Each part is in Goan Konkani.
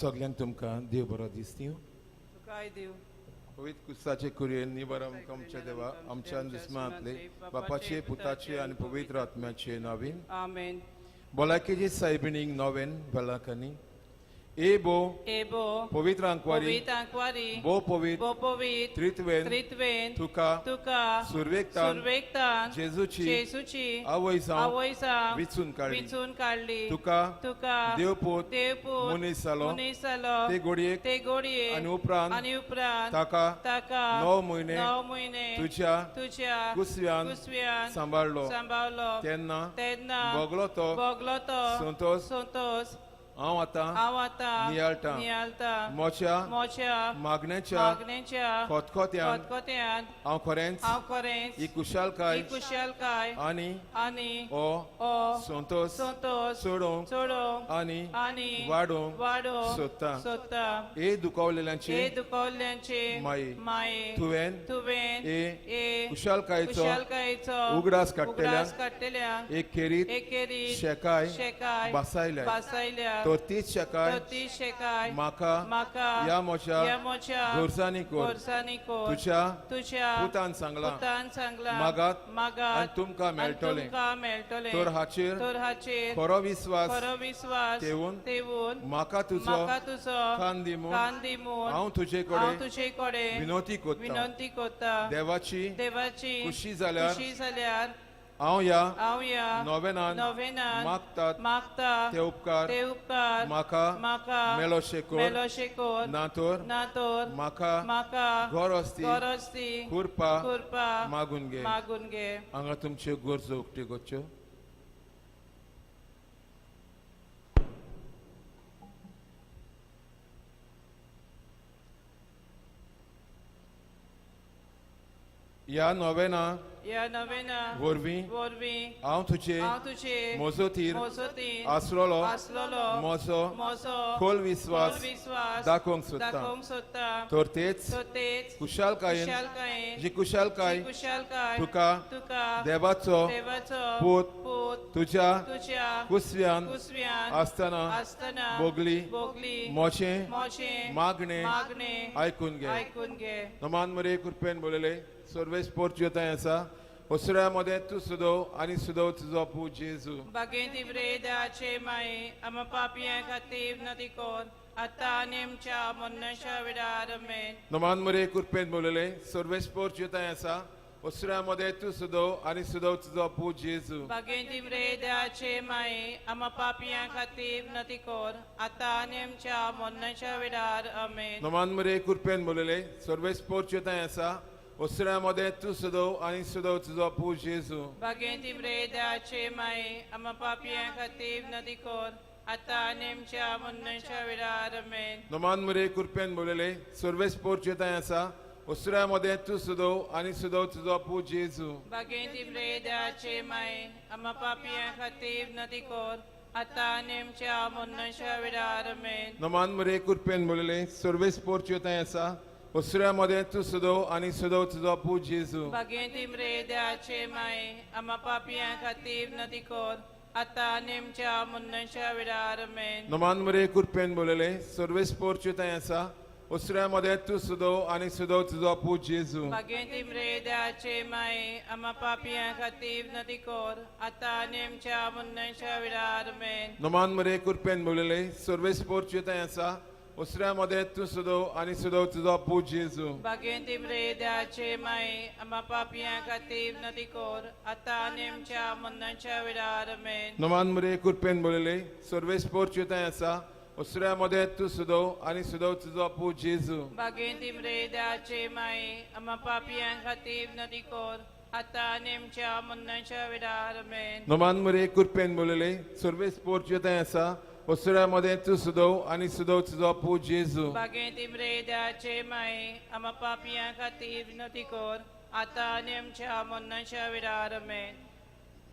सगल्यांक तुमकां देव बरो दीस दिवं. तुकाय देव. पवित्र कुसाचे कुरयेन निबर आमकां आमच्या देवा आमच्या दुस्मानांतले बापाचे पुताचे आनी पवित्र आत्म्याचे नावीन. आमेन. भलायकेची सायबिणीक नवेन वेलांकांनी ए बो एबो पवित्र आंकवारी पवित्र आंकवारी बो पवित्र बो पवित्र त्रित्वेन त्रित्वेन तुका तुका सुरवेक तान सुरवेकतान जेजूची जेजूची आवय जावंक आवय जावंक विचून काडली. विचून काडली. तुका तुका देवपूत देवपूत मनीस जालो. मनीस जालो. ते घोडयेक ते घोडयेक आनी उपरांत आनी उपरांत ताका ताका 9 म्हयने 9 म्हयने तुज्या तुज्या कुसव्यान कुसव्यान सांबाळलो. सांबाळलो. तेन्ना तेन्ना भोगलो तो भोगलो तो संतोस संतोस हांव आतां हांव आतां नियाळटां. नियाळटां. म्हज्या म्हज्या मागण्याच्या मागणेच्या खतखत्यान खतखत्यान हांव खरेंच हांव खरेंच ही कुशालकाय ही कुशलकाय आनी आनी हो हो संतोस संतोस चडोवंक चडोवंक आनी आनी वाडोवंक वाडोवंक सोदता. सोदता. हे दुखावलेल्यांचे हे दुखवल्ल्यांचे माये, माये, तुवें तुवें हे हे कुशालकायेचो कुशलकायेचो उगडास काडटल्यांक उगडास काडटल्यांक एक खेरीत एक खेरीत शेकाय शेकाय बसायल्या. बसायल्या. तर तीच शेकाय तर ती शेकाय म्हाका म्हाका ह्या म्हज्या ह्या म्हज्या गरजांनी कर. गरजांनी कर. तुज्या तुज्या पुतान सांगलां पुतान सांगलां मागात मागात आनी तुमकां आनी मेळटलें. तुमकां मेळटलें. तर हाचेर तर हाचेर खरो विस्वास खरो विस्वास ठेवून ठेवून म्हाका तुजो म्हाका तुजो कान दी म्हूण कान दी म्हूण हांव तुजे हांव कडेन तुजे कडेन विनवती करता. विनंती करता. देवाची देवाची खुशी जाल्यार खुशी जाल्यार हांव ह्या हांव ह्या नोवेनान नोवेनान मागतात मागता ते उपकार ते उपकार म्हाका म्हाका मेळोशे कर. मेळोशे कर. ना तर ना तर म्हाका म्हाका गरज ती गरज ती कृपा कृपा मागून घे. मागून घे. हांगा तुमच्यो गरजो उक्त्यो करच्यो. ह्या नोवेना ह्या नोवेना वरवीं वरवीं हांव तुजे हांव तुजे मोजोतीर मोजोतीर आसलेलो आसलेलो म्हजो म्हजो खोल विस्वास खोल विस्वास दाखोवंक सोदता. दाखोवंक सोदता. तर तेच तर तेच कुशालकायेन कुशालकायेन जी कुशालकाय जी कुशालकाय तुका तुका देवाचो देवाचो पूत पूत तुज्या तुज्या कुसव्यान कुसव्यान आसतना आसतना भोगली भोगली म्हजें म्हजें मागणें मागणें आयकून घे. आयकून घे. नमान मरे कृपेन बोलले सर्वेस पोर्च आसा ओसऱ्या मदें तूं सुदव आनी सुदव तुजो पूत जेजू. बागेंत इब्रेदाचे माये, आमा पापयां खातीर नदी कोर, आतां आनी आमच्या मरणाच्या वेळार. आमेन. नमान मरे कृपेन बोलले सर्वेस पोर्च आसा ओसऱ्या मदें तूं सुदव आनी सुदव तुजो पूत जेजू. बागेंत इब्रेदाचे माये, आमा पापयां खातीर नदी कोर, आतां आनी आमच्या मरणाच्या वेळार. आमेन. नमान मरे कृपेन बोलले सर्वेस पोर्च आसा ओसऱ्या मदें तूं सुदव आनी सुदव तुजो पूत जेजू. बागेंत इब्रेदाचे माये, आमा पापयां खातीर नदी कोर, आतां आनी आमच्या मरणाच्या वेळार. आमेन. नमान मरे कृपेन बोलले सर्वेस पोर्च आसा ओसऱ्या मदें तूं सुदव आनी सुदव तुजो पूत जेजू. बागेंत इब्रेदाचे माये, आमा पापयां खातीर नदी कोर, आतां आनी आमच्या मरणाच्या वेळार. आमेन. नमान मरे कृपेन बोलले सर्वेस पोर्च आसा ओसऱ्या मदें तूं सुदव आनी सुदव तुजो पूत जेजू. बागेंत इम्रेदाचे माये, आमा पापयां खातीर नदी कोर, आतां आनी आमच्या मरणाच्या वेळार. आमेन. नमान मरे कृपेन बोलले सर्वेस पोर्च आसा ओसऱ्या मदें तूं सुदव आनी सुदव तुजो पूत जेजू. बागेंत इम्रेदाचे माये, आमा पापयां खातीर नदी कोर, आतां आनी आमच्या मरणाच्या वेळार. आमेन. नमान मरे कृपेन बोलले सर्वेस पोर्च आसा ओसऱ्या मदें तूं सुदव आनी सुदव तुजो पूत जेजू. बागेंत इम्रेदाचे माये, आमा पापयां खातीर नदी कोर, आतां आनी आमच्या मरणाच्या वेळार. आमेन. नमान मरे कृपेन बोलले सर्वेस पोर्च आसा ओसऱ्या मदें तूं सुदव आनी सुदव तुजो पूत जेजू. बागेंत इम्रेदाचे माये, आमा पापयां खातीर नदी कोर, आतां आनी आमच्या मरणाच्या वेळार. आमेन. नमान मरे कृपेन बोलले सर्वेस पोर्च आसा ओसऱ्या मदें तूं सुदव आनी सुदव तुजो पूत जेजू. बागेंत इम्रेदाचे माये, आमा पापयां खातीर विनंती कर, आतां आनी आमच्या मरणाच्या वेळार. आमेन.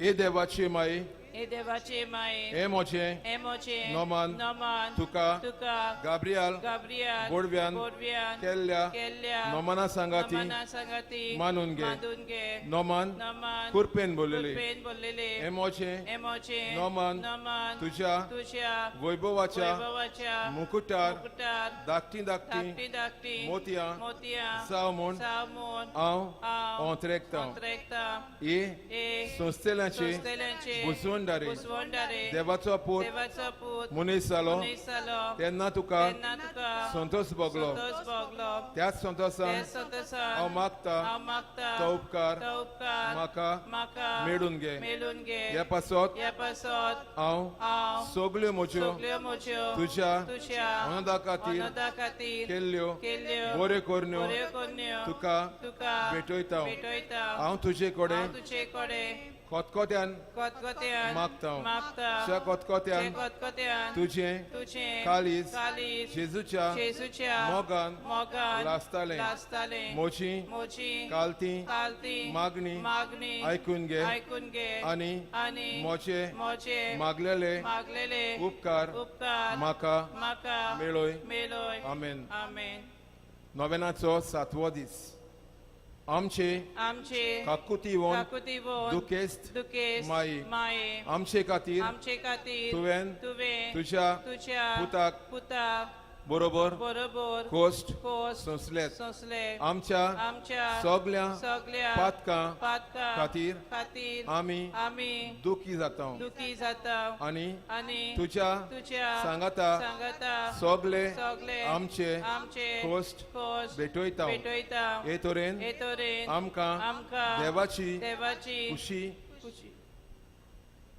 हे देवाची माई, हे देवाचे माये हे म्हजें हे म्हजें नोमान नोमान तुका तुका गाब्रियल गाब्रियल बोडव्यान बोडव्यान केल्ल्या केल्ल्या नोमाना सांगाती नोमाना सांगाती मानून घे. मानून घे नोमान नोमान कुरपेन बोललेले कुरपेन बोललेले हे म्हजें हे म्हजें नोमान नोमान तुझ्या तुझ्या वैभवाच्या वैभवाच्या मुकुटार मुकुटार धाकटी धाकटी धाकटी धाकटी मोतयां मोतयां जाव म्हूण जाव म्हूण हांव हांव ओंतरेकतां ओंतरेकतां. हे हे संस्थेल्याचे संस्थेल्यांचे बुजवणदारे बुजवणदारे देवाचो पूत देवाचो पूत मनीस जालो मनीस जालो तेन्ना तुका तेन्ना तुका संतोष भोगलो संतोष भोगलो त्याच संतोषान त्या संतोषान हांव मागता हांव मागता तो उपकार तो उपकार म्हाका म्हाका मेळून घे मेळून घे ह्या पासत ह्या पासत हांव हांव सगल्यो म्हज्यो सगल्यो म्हज्यो तुज्या तुज्या अनदा खातीर अनदा खातीर केल्ल्यो केल्ल्यो बऱ्यो करण्यो बऱ्यो करण्यो तुका तुका भेटयता भेटयता हांव तुजे कडेन हांव तुजे कडेन खतखत्यान खतखत्यान मागता मागता त्या खतखत्यान खतखत्यान तुजें तुजें काळीज काळीज जेजूच्या जेजूच्या मोगान मोगान लासतालें. लासतालें. म्हजी म्हजी कालती कालती मागणी मागणी आयकून घे आयकून घे आनी आनी म्हजे म्हजे मागलेले मागलेले उपकार उपकार म्हाका म्हाका मेळय. मेळय. आमेन. आमेन. नोवेनाचो सातवो दीस. आमचे आमचे काकुती येवन काकुती वोन दुखेस्त दुखेस्त माई माये आमचे खातीर आमचे खातीर तुवें तुवें तुज्या तुज्या पुताक पुताक बरोबर बरोबर कोश्ट कोस सोंसलेत. सोंसले. आमच्या आमच्या सगल्या सगल्या पातकां पातकां खातीर खातीर आमी आमी दुखी जाता दुखी जाता आनी आनी तुज्या तुज्या सांगाता सांगाता सगले सगले आमचे आमचे कोश्ट कोश्ट भेटयता. भेटयता. हे तरेन हे तरेन आमकां आमकां देवाची देवाची खुशी खुशी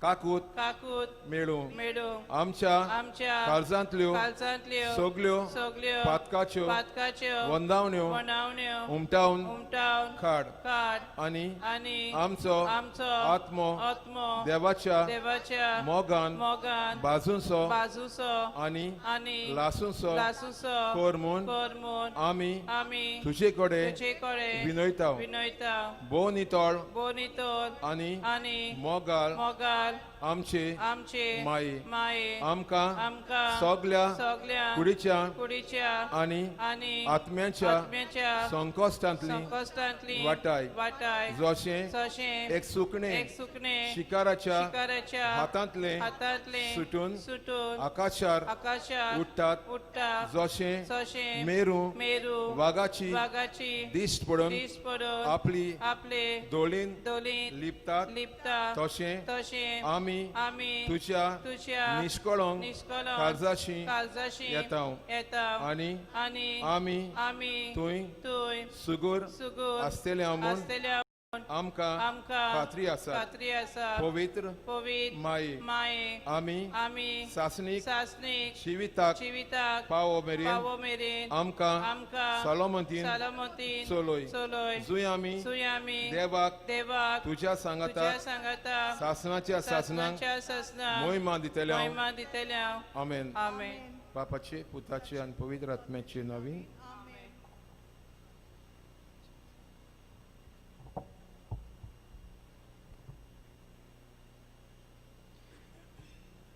काकूत काकूत मेळूं. मेळूं. आमच्या आमच्या काळजांतल्यो काळजांतल्यो सगल्यो सगल्यो पातकाच्यो पातकाच्यो वंदावण्यो वणावण्यो उमटावन उमटावन काड काड आनी आनी आमचो आमचो आत्मो आत्मो देवाच्या देवाच्या मोगान मोगान बाजूंचो बाजूचो आनी आनी लासूंचो लासूचो कर म्हूण कर म्हूण आमी आमी तुजे कडेन तुजे कडेन विनयता. विनयता. भोव नितळ भोव नितळ आनी आनी मोगाळ मोगाळ आमचे आमचे माये माये आमकां आमकां सगल्या सगल्या कुडीच्या कुडीच्या आनी आनी आत्म्याच्या आत्म्याच्या संकश्टांतली संकश्टांतली वाटाय. वाटाय. जशें जशें एक सुकणें एक सुकणें शिकाराच्या शिकाराच्या हातांतलें हातांतलें सुटून सुटून आकाशार आकाशार उडटात उडटा जशें जशें मेरू मेरू वागाची वागाची दिश्ट पडून दीस पडून आपली आपले दोळीन दोलींत लिपतात लिपता तशें तशें आमी आमी तुज्या तुज्या निश्कळंक निश्कळंक काळजाशी काळजाशी येता येता आनी आनी आमी आमी थंय तूं सुगूर सुगूर आसतले म्हूण आसतल्या आमकां आमकां खात्री आसा. खात्री आसा. पवित्र पवित्र माये माये आमी आमी सासणीक सासणीक जिविताक जिविताक पावो मेरेन पावो मेरेन आमकां आमकां सलोमतीन सलामतीन चलय. चलय. जुंय आमी सुय आमी देवाक देवाक तुज्या सांगाता तुज्या सांगाता सासणाच्या सासणाक सासणाच्या सासणाक मोहिमा दितले. मोहिमा दितले. आमेन. आमेन. बापाचे पुताचे आनी पवित्र आत्म्याचे नांवी.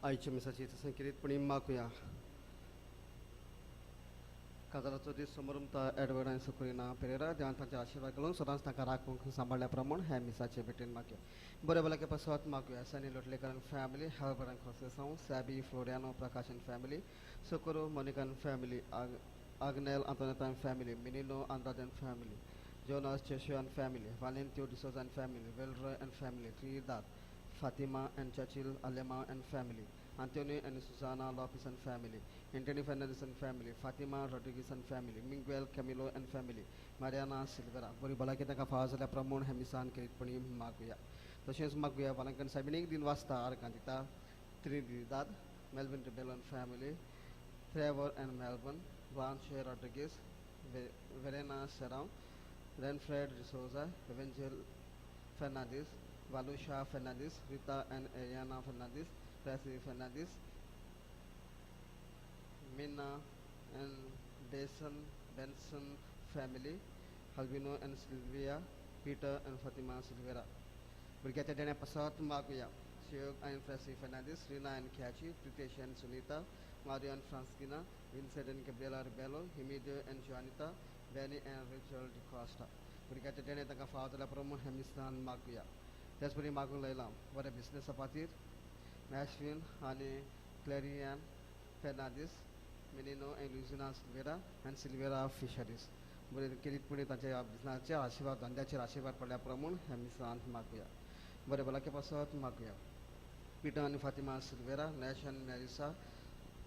आयच्या मिसाची संकेतपणी मागूया. काजाराचो दीस समारंभ एडवर्ड आनी सुकुरिना पेरेरा देवान तांचे आशिर्वाद घालून सदांच तांकां राखूंक सांबाळ्ळ्या प्रमाण ह्या मिसाचे भेटेन मागया. बरे भलायके पासत मागूया. Sunny Lotlikar and family, Herbert and Conceição, Sabi Floriano Prakash and family, Socorro Monica and family, Agnel Antonetta and family, Menino Andrade and family, Jonas Cheshu and family, Valentio D'Souza and family, Velroy and family, Trinidad, Fatima and Churchill Alema and family, Antonio and Susana Lopez and family, Anthony Fernandez and family, Fatima Rodriguez and family, Miguel Camilo and family, Mariana Silvera. बरी भलायकी तांकां फावो जाल्या प्रमाण हें मिसान खेरीतपणी मागुया. तशेंच मागुया बालांकन सायबिणीक दिन वाचता आर्गां दिता Trinidad, Melvin Rebelo and family, Trevor and Melbourne, Blanche Rodriguez, Verena Serrao, Renfred D'Souza, Evangel Fernandes, Valusha Fernandes, Rita and Ariana Fernandes, Tracy Fernandes, Minna and Benson family, Albino and Sylvia, Peter and Fatima Silvera. भुरग्याच्या देण्या पासत मागुया. Chiyog and Fresi Fernandes, Rina and Kyachi, Pritesh and Sunita, Mario and Franskina, Vincent and Gabriela Rebello, Himidio and Joanita, Benny and Rachel D'Costa. भुरग्याच्या देणे तांकां फावो जाल्या प्रमाण हें मिसान मागुया. त्याच परी मागूंक लायलां बऱ्या बिजनसा खातीर मॅशवीन आनी Clarian Fernandes, Menino and Luisina Silveira and Silveira Fisheries. बरें किरीटपणी तांच्या बिजनाचेर आशिर्वाद, धंद्याचेर आशिर्वाद पडल्या प्रमाण हें मिसान मागुया. बरें भलायके पासत मागुया. पिटर आनी Fatima Silveira, Nash and Marisa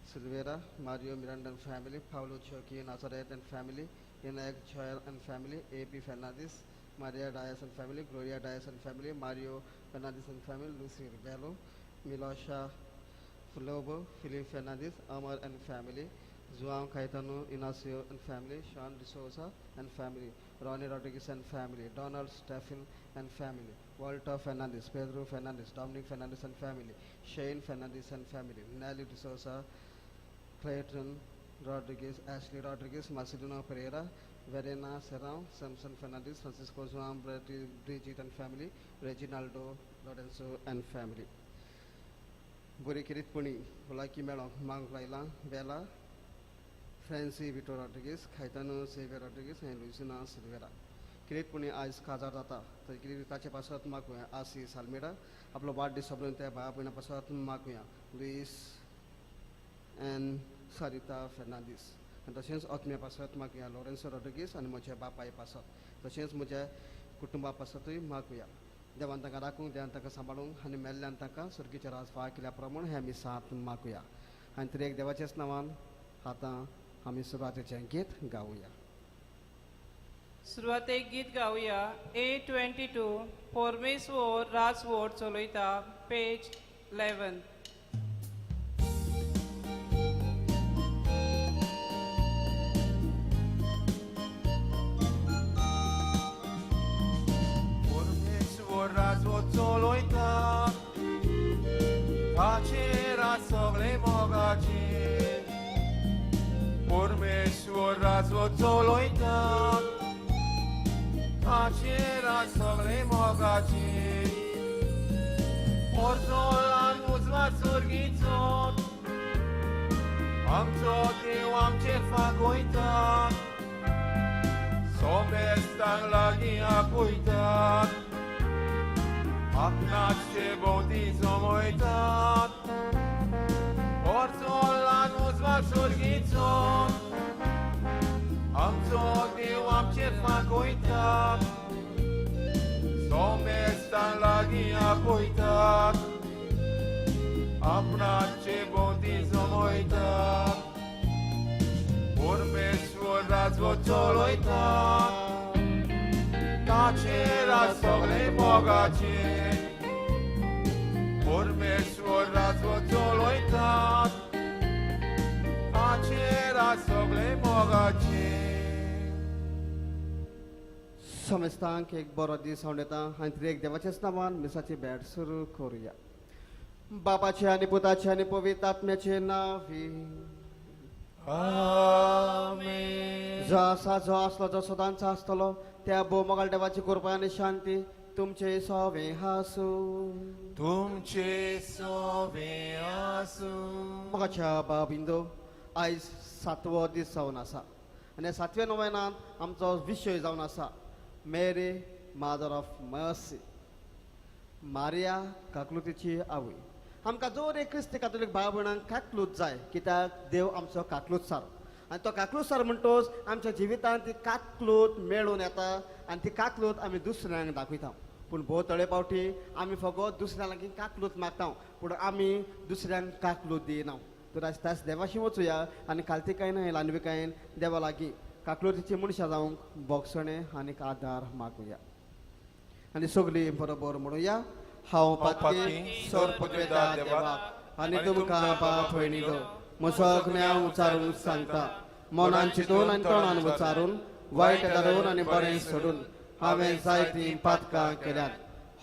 Silveira, Mario Miranda and family, Paulo Choki Nazareth and family, Vinayak Joel and family, A P Fernandes, Maria Dias and family, Gloria Dias and family, Mario Fernandes and family, Lucy Rebello, Milosha Lobo, Philip Fernandez, Amar and family, Joao Caetano Inacio and family, Sean D'Souza and family, Ronnie Rodriguez and family, Donald Stephen and family, Walter Fernandez, Pedro Fernandez, Dominic Fernandez and family, Shane Fernandez and family, Nelly D'Souza, Clayton Rodriguez, Ashley Rodriguez, Marcelino Pereira, Verena Serrao, Samson Fernandez, Francisco Joao, Bridget and family, Reginaldo Lorenzo and family. बरी किरीटपणी भलायकी मेळोंक मागूंक लायलां Bela Francy Vito Rodrigues, Caetano Xavier Rodrigues आनी लुइसिना सिल्वेरा. किरीटपणी आयज काजार जाता तर किरीट ताचे पासत मागुया. आसी सालमेडा आपलो वाडदीस सोंपलो त्या भावा भयणा पासत मागुया. लुईस एन सरिता फेर्नांदीस आनी तशेंच आत्म्या पासत मागुया लॉरेन्सो रॉड्रिगीस आनी म्हज्या बापाय पासत, तशेंच म्हज्या कुटुंबा पासतूय मागुया. देवान तांकां राखूंक, देवान तांकां सांबाळूंक आनी मेल्ल्यान तांकां सर्गीचे राज फाव केल्या प्रमाण हें आमी साथ मागुया. आनी तरी एक देवाच्याच नांवान आतां आमी सुरवातेचें गीत गावया. सुरवातेक गीत गावया 822 परमेश्वर राजवट चलयता, पेज 11. परमेश्वर राजवट चलयता, ताचेर सगळे मोगाचे. परमेश्वर राजवट चलयता, ताचेर सगळे मोगाचे. पोरजोलान उजवा सुर्गीचो, आमचो देव आमचेर फागोयता, सोमेस्तांक लागीं आपयता, आपणाचे भोंवती जमयतात. पोरजोलान उजवा सुर्गीचो, आमचो देव आमचेर फागोयता, सोमेस्तांक लागीं आपयतात, आपणाचे भोंवती जमयतात. परमेश्वर राजवट चलयता, ताचेर सगळे मोगाचे. परमेश्वर राजवट चलयता, ताचेर सगळे मोगाचे. समेस्तांक एक बरो दीस हांव येता आनी तरी एक देवाच्याच नांवान मिसाची भेट सुरू करुया. बापाचे आनी पुताचे आनी पवित्र आत्म्याचे नांवी. आमेन. जो आसा, जो आसलो, जो सदांच आसतलो त्या भोवमोगाळ देवाची कृपा आनी शांती तुमचे सोवे आसूं. तुमचे सोवे आसूं. मोगाच्या बाबिंदो, आयज सातवो दीस जावन आसा आनी सातव्या नोव्हेंनांत आमचो विशय जावन आसा मेरी मादर ऑफ मर्सी, मारिया काकलुतीची आवय. आमकां जोर एक क्रिस्ती कातोलीक भाव भयणांक काकलूत जाय, कित्याक देव आमचो काकलूत सार आनी तो काकलूत सार म्हणटोच आमच्या जिवितांत ती काकलूत मेळून येता आनी ती काकलूत आमी दुसऱ्यांक दाखयता. पूण भोव थोडे फावटी आमी फकत दुसऱ्या लागीं काकलूत मागता, पूण आमी दुसऱ्यांक काकलूत दिना. तर आयज त्याच देवाशी वचुया आनी कालतिकायन आनी ल्हानविकायेन देवा लागीं काकलुतीची मनशां जावंक बोगसणें आनी आदार मागुया. आनी सगळीं बरोबर म्हणुया, हांव पातकी सोर पुदवेता देवाक आनी तुमकां बाप भयणीलो म्हजो गुन्यांव उचारून सांगता. मनान चिंतून आनी तोंडान उचारून, वायट धरून आनी बरें सोडून हांवें जायतीं पातकां केल्यात.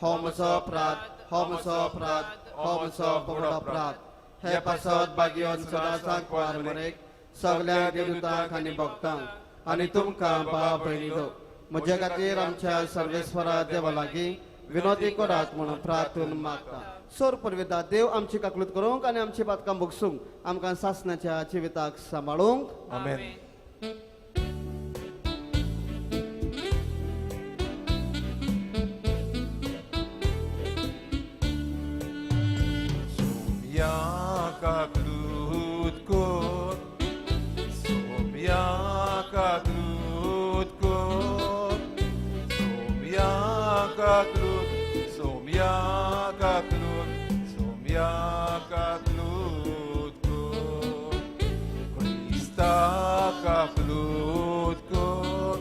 हो म्हजो अपराध, हो म्हजो अपराध, हो म्हजो व्हड अपराध. हे पासत बागयोन सदांच कुवार मरेक सगल्या देवदूतांक आनी भक्तांक आनी तुमकां बाप भयणीलो म्हज्या खातीर आमच्या सर्वेस्वरा देवा लागीं विनोदी करात म्हणून प्रार्थून मागता. सोर परवेता देव आमची काकलूत करूंक आनी आमची बातकां भोगसूंक आमकां सासणाच्या जिविताक सांबाळूंक. आमेन. सोम्या काकलूत कोर, सोम्या काकलूत कोर, सोम्या काकलूत, सोम्या काकलूत, सोम्या काकलूत कोर, क्रिस्ता काकलूत कोर,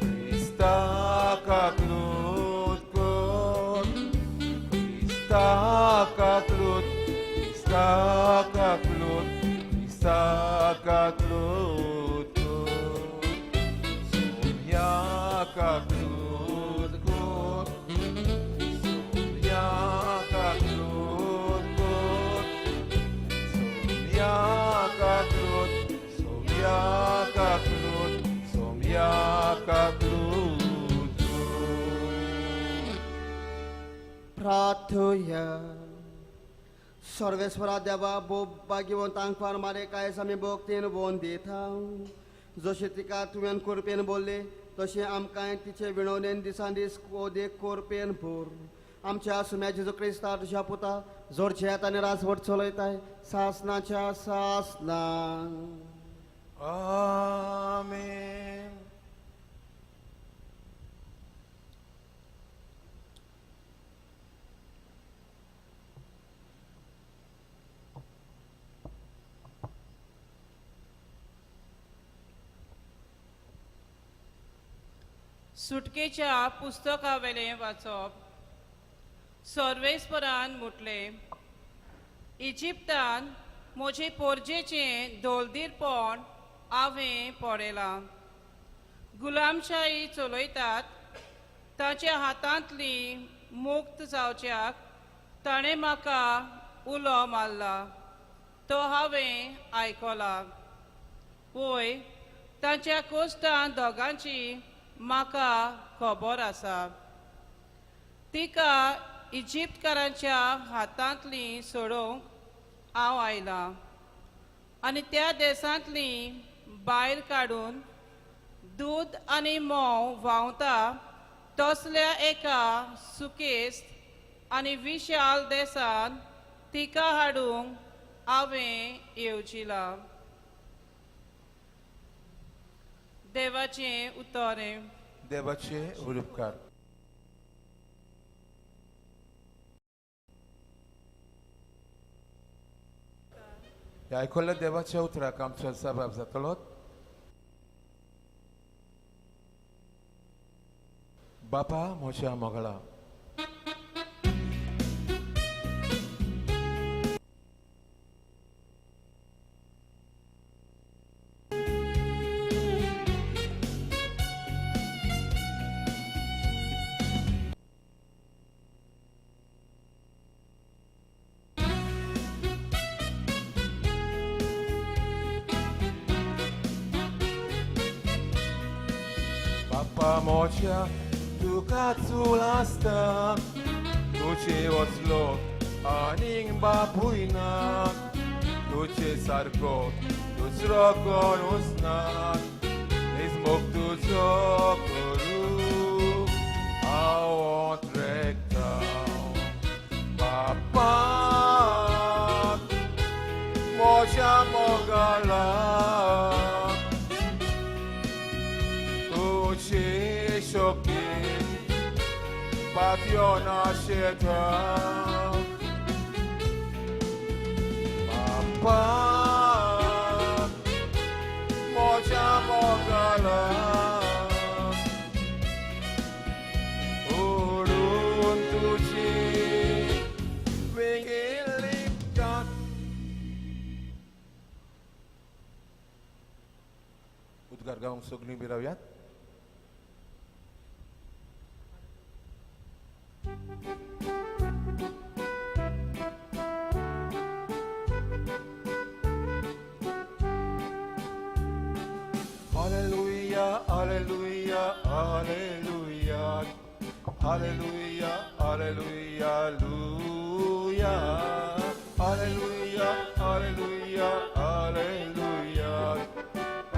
क्रिस्ता काकलूत कोर, क्रिस्ता काकलूत, क्रिस्ता काकलूत, क्रिस्ता काकलूत कोर, सोम्या काकलूत कोर, सोम्या काकलूत कोर, सोम्या काकलूत, सोम्या काकलूत, सोम्या काकलूत कोर. प्रार्थया. सर्वेस्वरा देवा, भोव भाग्यवंतांक फार मारे कांयच आमी भक्तीन भोवन दिता. जशें तिका तुवें करपेन बोल्ले तशें आमकांय तिचे विणवणेन दिसान दीस ओदेक कोरपेन भर. आमच्या सुम्या जेजू क्रिस्ता तुज्या पुता जोडचेत आनी राजवट चलयताय सासनाच्या सासना. आमेन. सुटकेच्या पुस्तकावेलें वाचप. सर्वेस्परान म्हटलें, इजिप्तान म्हजे पोरजेचें दोलदीरपण हांवें पळयलां. गुलामशाही चलयतात ताच्या हातांतली मुक्त जावच्याक ताणें म्हाका उलो मारला, तो हांवें आयकला. वय, ताच्या कोश्टान दोगांची म्हाका खबर आसा. तिका इजिप्तकारांच्या हातांतली सोडोवंक हांव आयलां आनी त्या देशांतली भायर काडून दूद आनी म्होंव व्हांवता तसल्या एका सुकेस्त आनी विशाल देशांत तिका हाडूंक हांवें येवजिलां. देवाचें उतर. देवाचे उपकार. ह्या आयकल्ल्या देवाच्या उतराक आमचो सबाब जातलो. बापा म्हज्या मोगळा, बापा म्हज्या तुका चूल आसता, तुजे वचलो आनीक बापूय ना, तुजे सारको दुसरो कोणूच ना. मोग तुजो करूं हांव ट्रेकता. बापा म्हज्या मोगाला, तुजी शक्ती पातयो नाशेता. बापा म्हज्या मोगाला, ओडून तुजी वेंगेल्ली कात. उद्गार गावंक सगळीं बी रावयात. Hallelujah, hallelujah, hallelujah, hallelujah, hallelujah, hallelujah. Alleluia, Alleluia, Alleluia, Alleluia,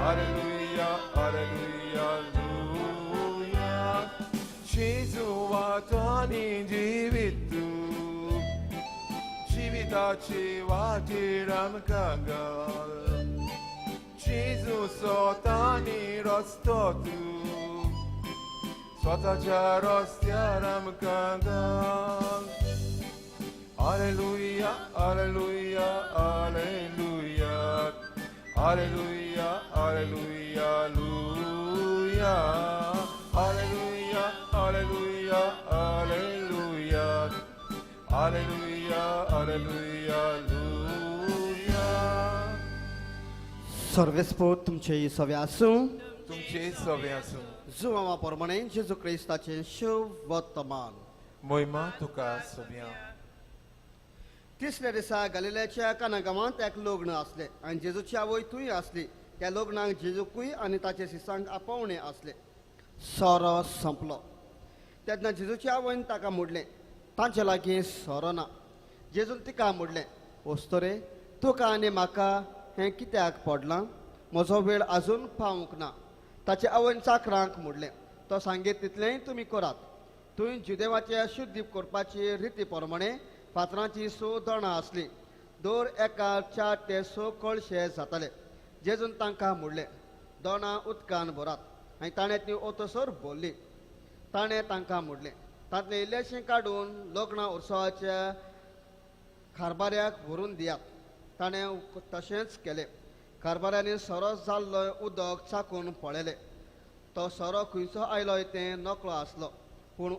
Alleluia, Alleluia, Alleluia. जेजू वाटांनी जिवीत तूं, जिविताची वाटेर आमकां घाल. जेजू सत आनी रस्तो तूं, स्वताच्या रस्त्यार आमकां घाल. Alleluia, Alleluia, Alleluia, Alleluia, Alleluia, Alleluia, Alleluia, Alleluia, Alleluia, Alleluia, Alleluia, Alleluia. सर्वेस्पोर तुमचे सवे आसूं. तुमचे सवे आसूं. जुवांवा प्रमाणे जेजू क्रिस्ताचें शुभ वर्तमान. मोहिमा तुका सोब्या. तिसऱ्या दिसा गालिल्याच्या काना गांवांत एक लग्न आसलें आनी जेजूची आवय थंय आसली. त्या लग्नाक जेजूकूय आनी ताचे शिसांक आपोवणें आसलें. सोरो सोंपलो तेन्ना जेजूच्या आवयन ताका म्हणलें, तांचे लागीं सोरो ना. जेजून तिका म्हणलें, वस्तुरे, तुका आनी म्हाका हें कित्याक पडलां? म्हजो वेळ आजून पावूंक ना. ताचे आवयन चाकरांक म्हणलें, तो सांगीत तितलेंय तुमी करात. थंय जुदेवाचे शुद्धी करपाची रिती प्रमाणे फातरांची स दोणां आसलीं. दर एका 4 ते 6 कळशे जाताले. जेजून तांकां म्हणलें, दोणां उदकान भरात, आनी ताणें ती ओतसर भरली. ताणें तांकां म्हणलें, तांतलें इल्लेशें काडून लग्न उत्सवाच्या कारभाऱ्याक व्हरून दियात. ताणें तशेंच केलें. कारभाऱ्यांनी सोरो जाल्लो उदक चाकून पळयलें. तो सोरो खंयचो आयलो तें नकळो आसलो, पूण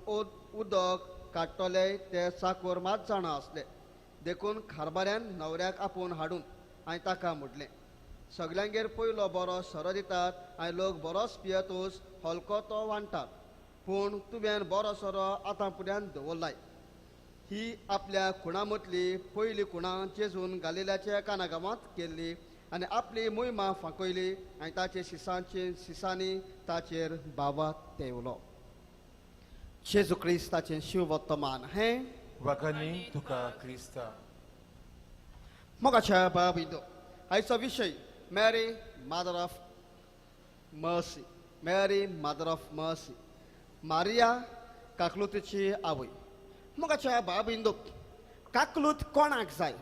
उदक काडटले ते चाकूर मात जाणा आसले. देखून कारभाऱ्यान न्हवऱ्याक आपोवन हाडून आनी ताका म्हटलें, सगल्यांगेर पयलो बरो सोरो दितात आनी लोक बरोच पियेतूच हलको तो वांट्टात, पूण तुवें बरो सोरो आतां फुड्यान दवरलाय. ही आपल्या खुणा मदली पयली खुणा जेजून गालिल्याच्या काना गांवांत केल्ली आनी आपली मोहिमा फांकयली आनी ताचे शिसांचे शिसांनी ताचेर बाबा तेवलो. जेजू क्रिस्ताचें शिववर्तमान हें. वाखाणी तुका क्रिस्ता. मोगाच्या बाबिंदो, आयचो विशय Mary Mother of Mercy, Mary Mother of Mercy, Maria काकलुतीची आवय. मोगाच्या बाबिंदो, काकलूत कोणाक जाय?